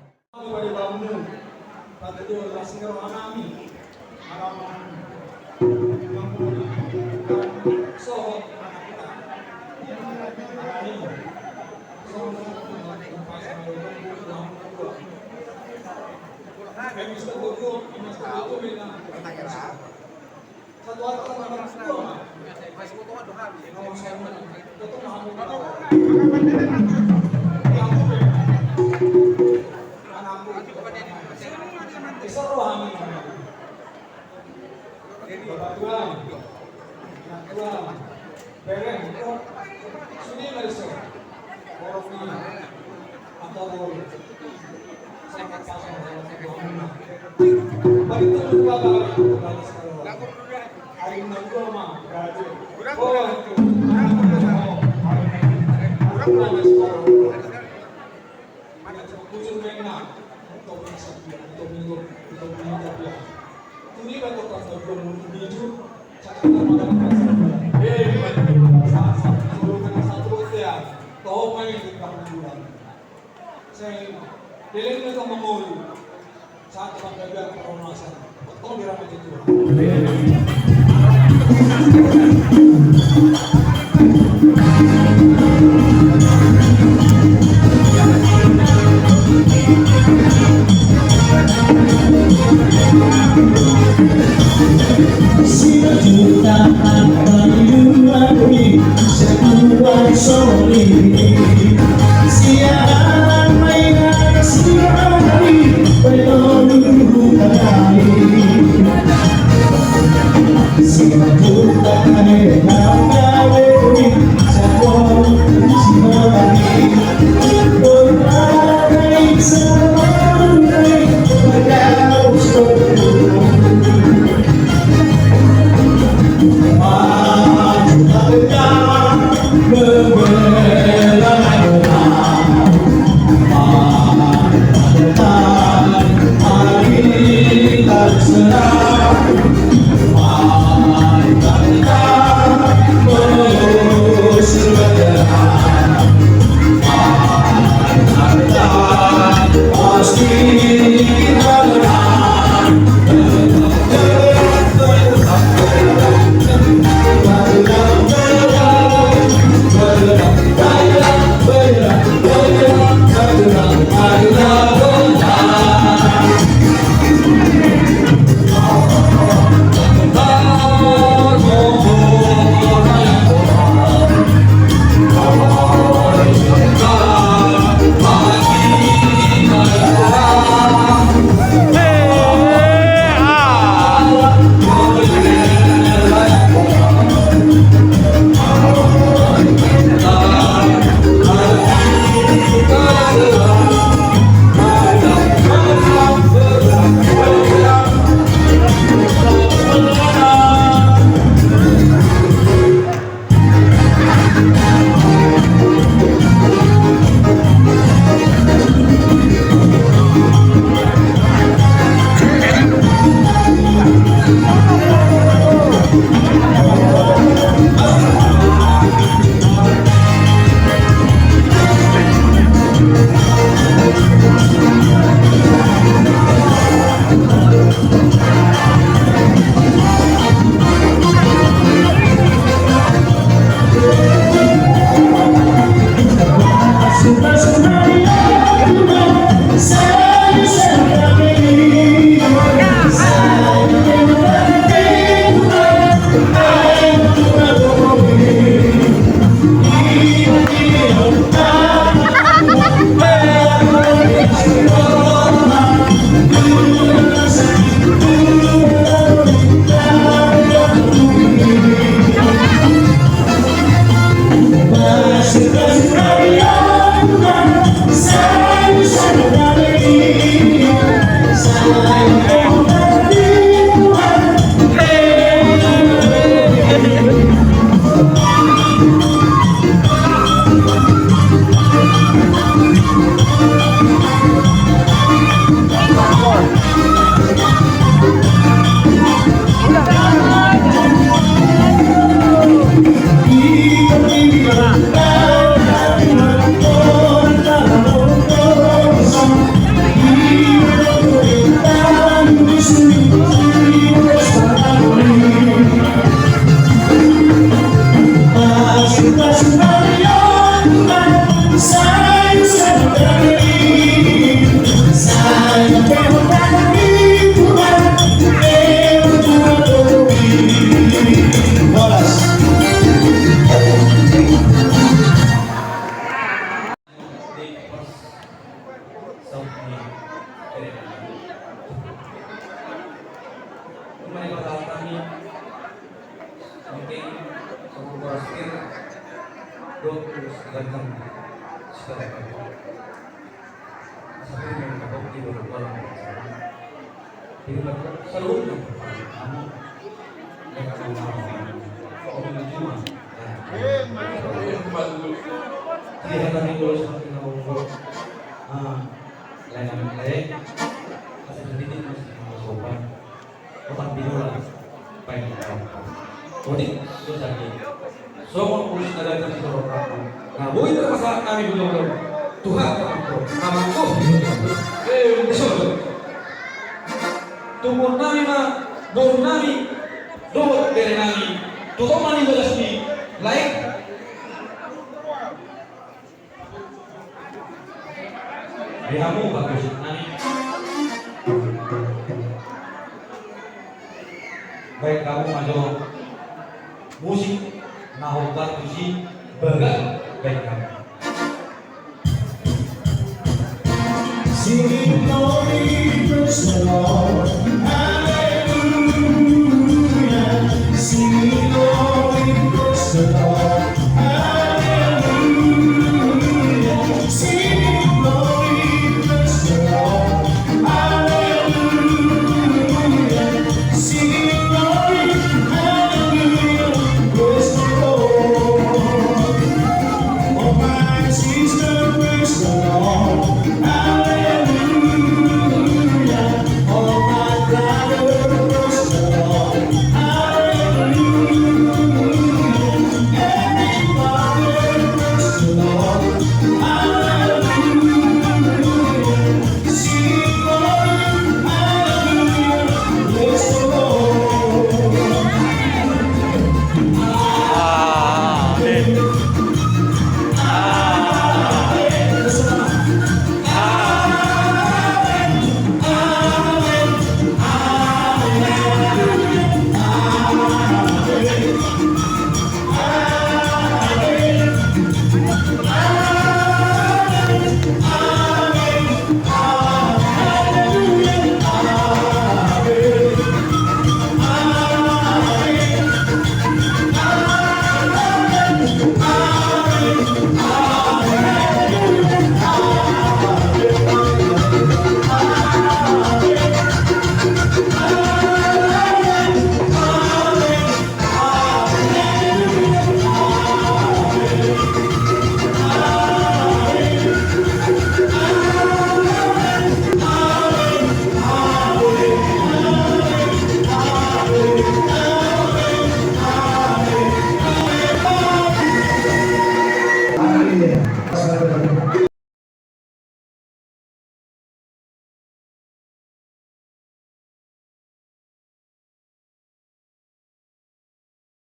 Otak binola. Baik. Otik, so jadi. Songon ulos na ganjang sitorop rambu. Na boi tarpasahat nami bulan-bulan. Tuhan, Tuhan, Tuhan. Amang, Tuhan. Eh, so. Tubuan nami ma, boru nami, dohot bere nami. Tutu ma ni bagas ni lae. Di hamu bagus nani. Baik, hamu ma jo musik na hombar tu si bagas, baik hamu.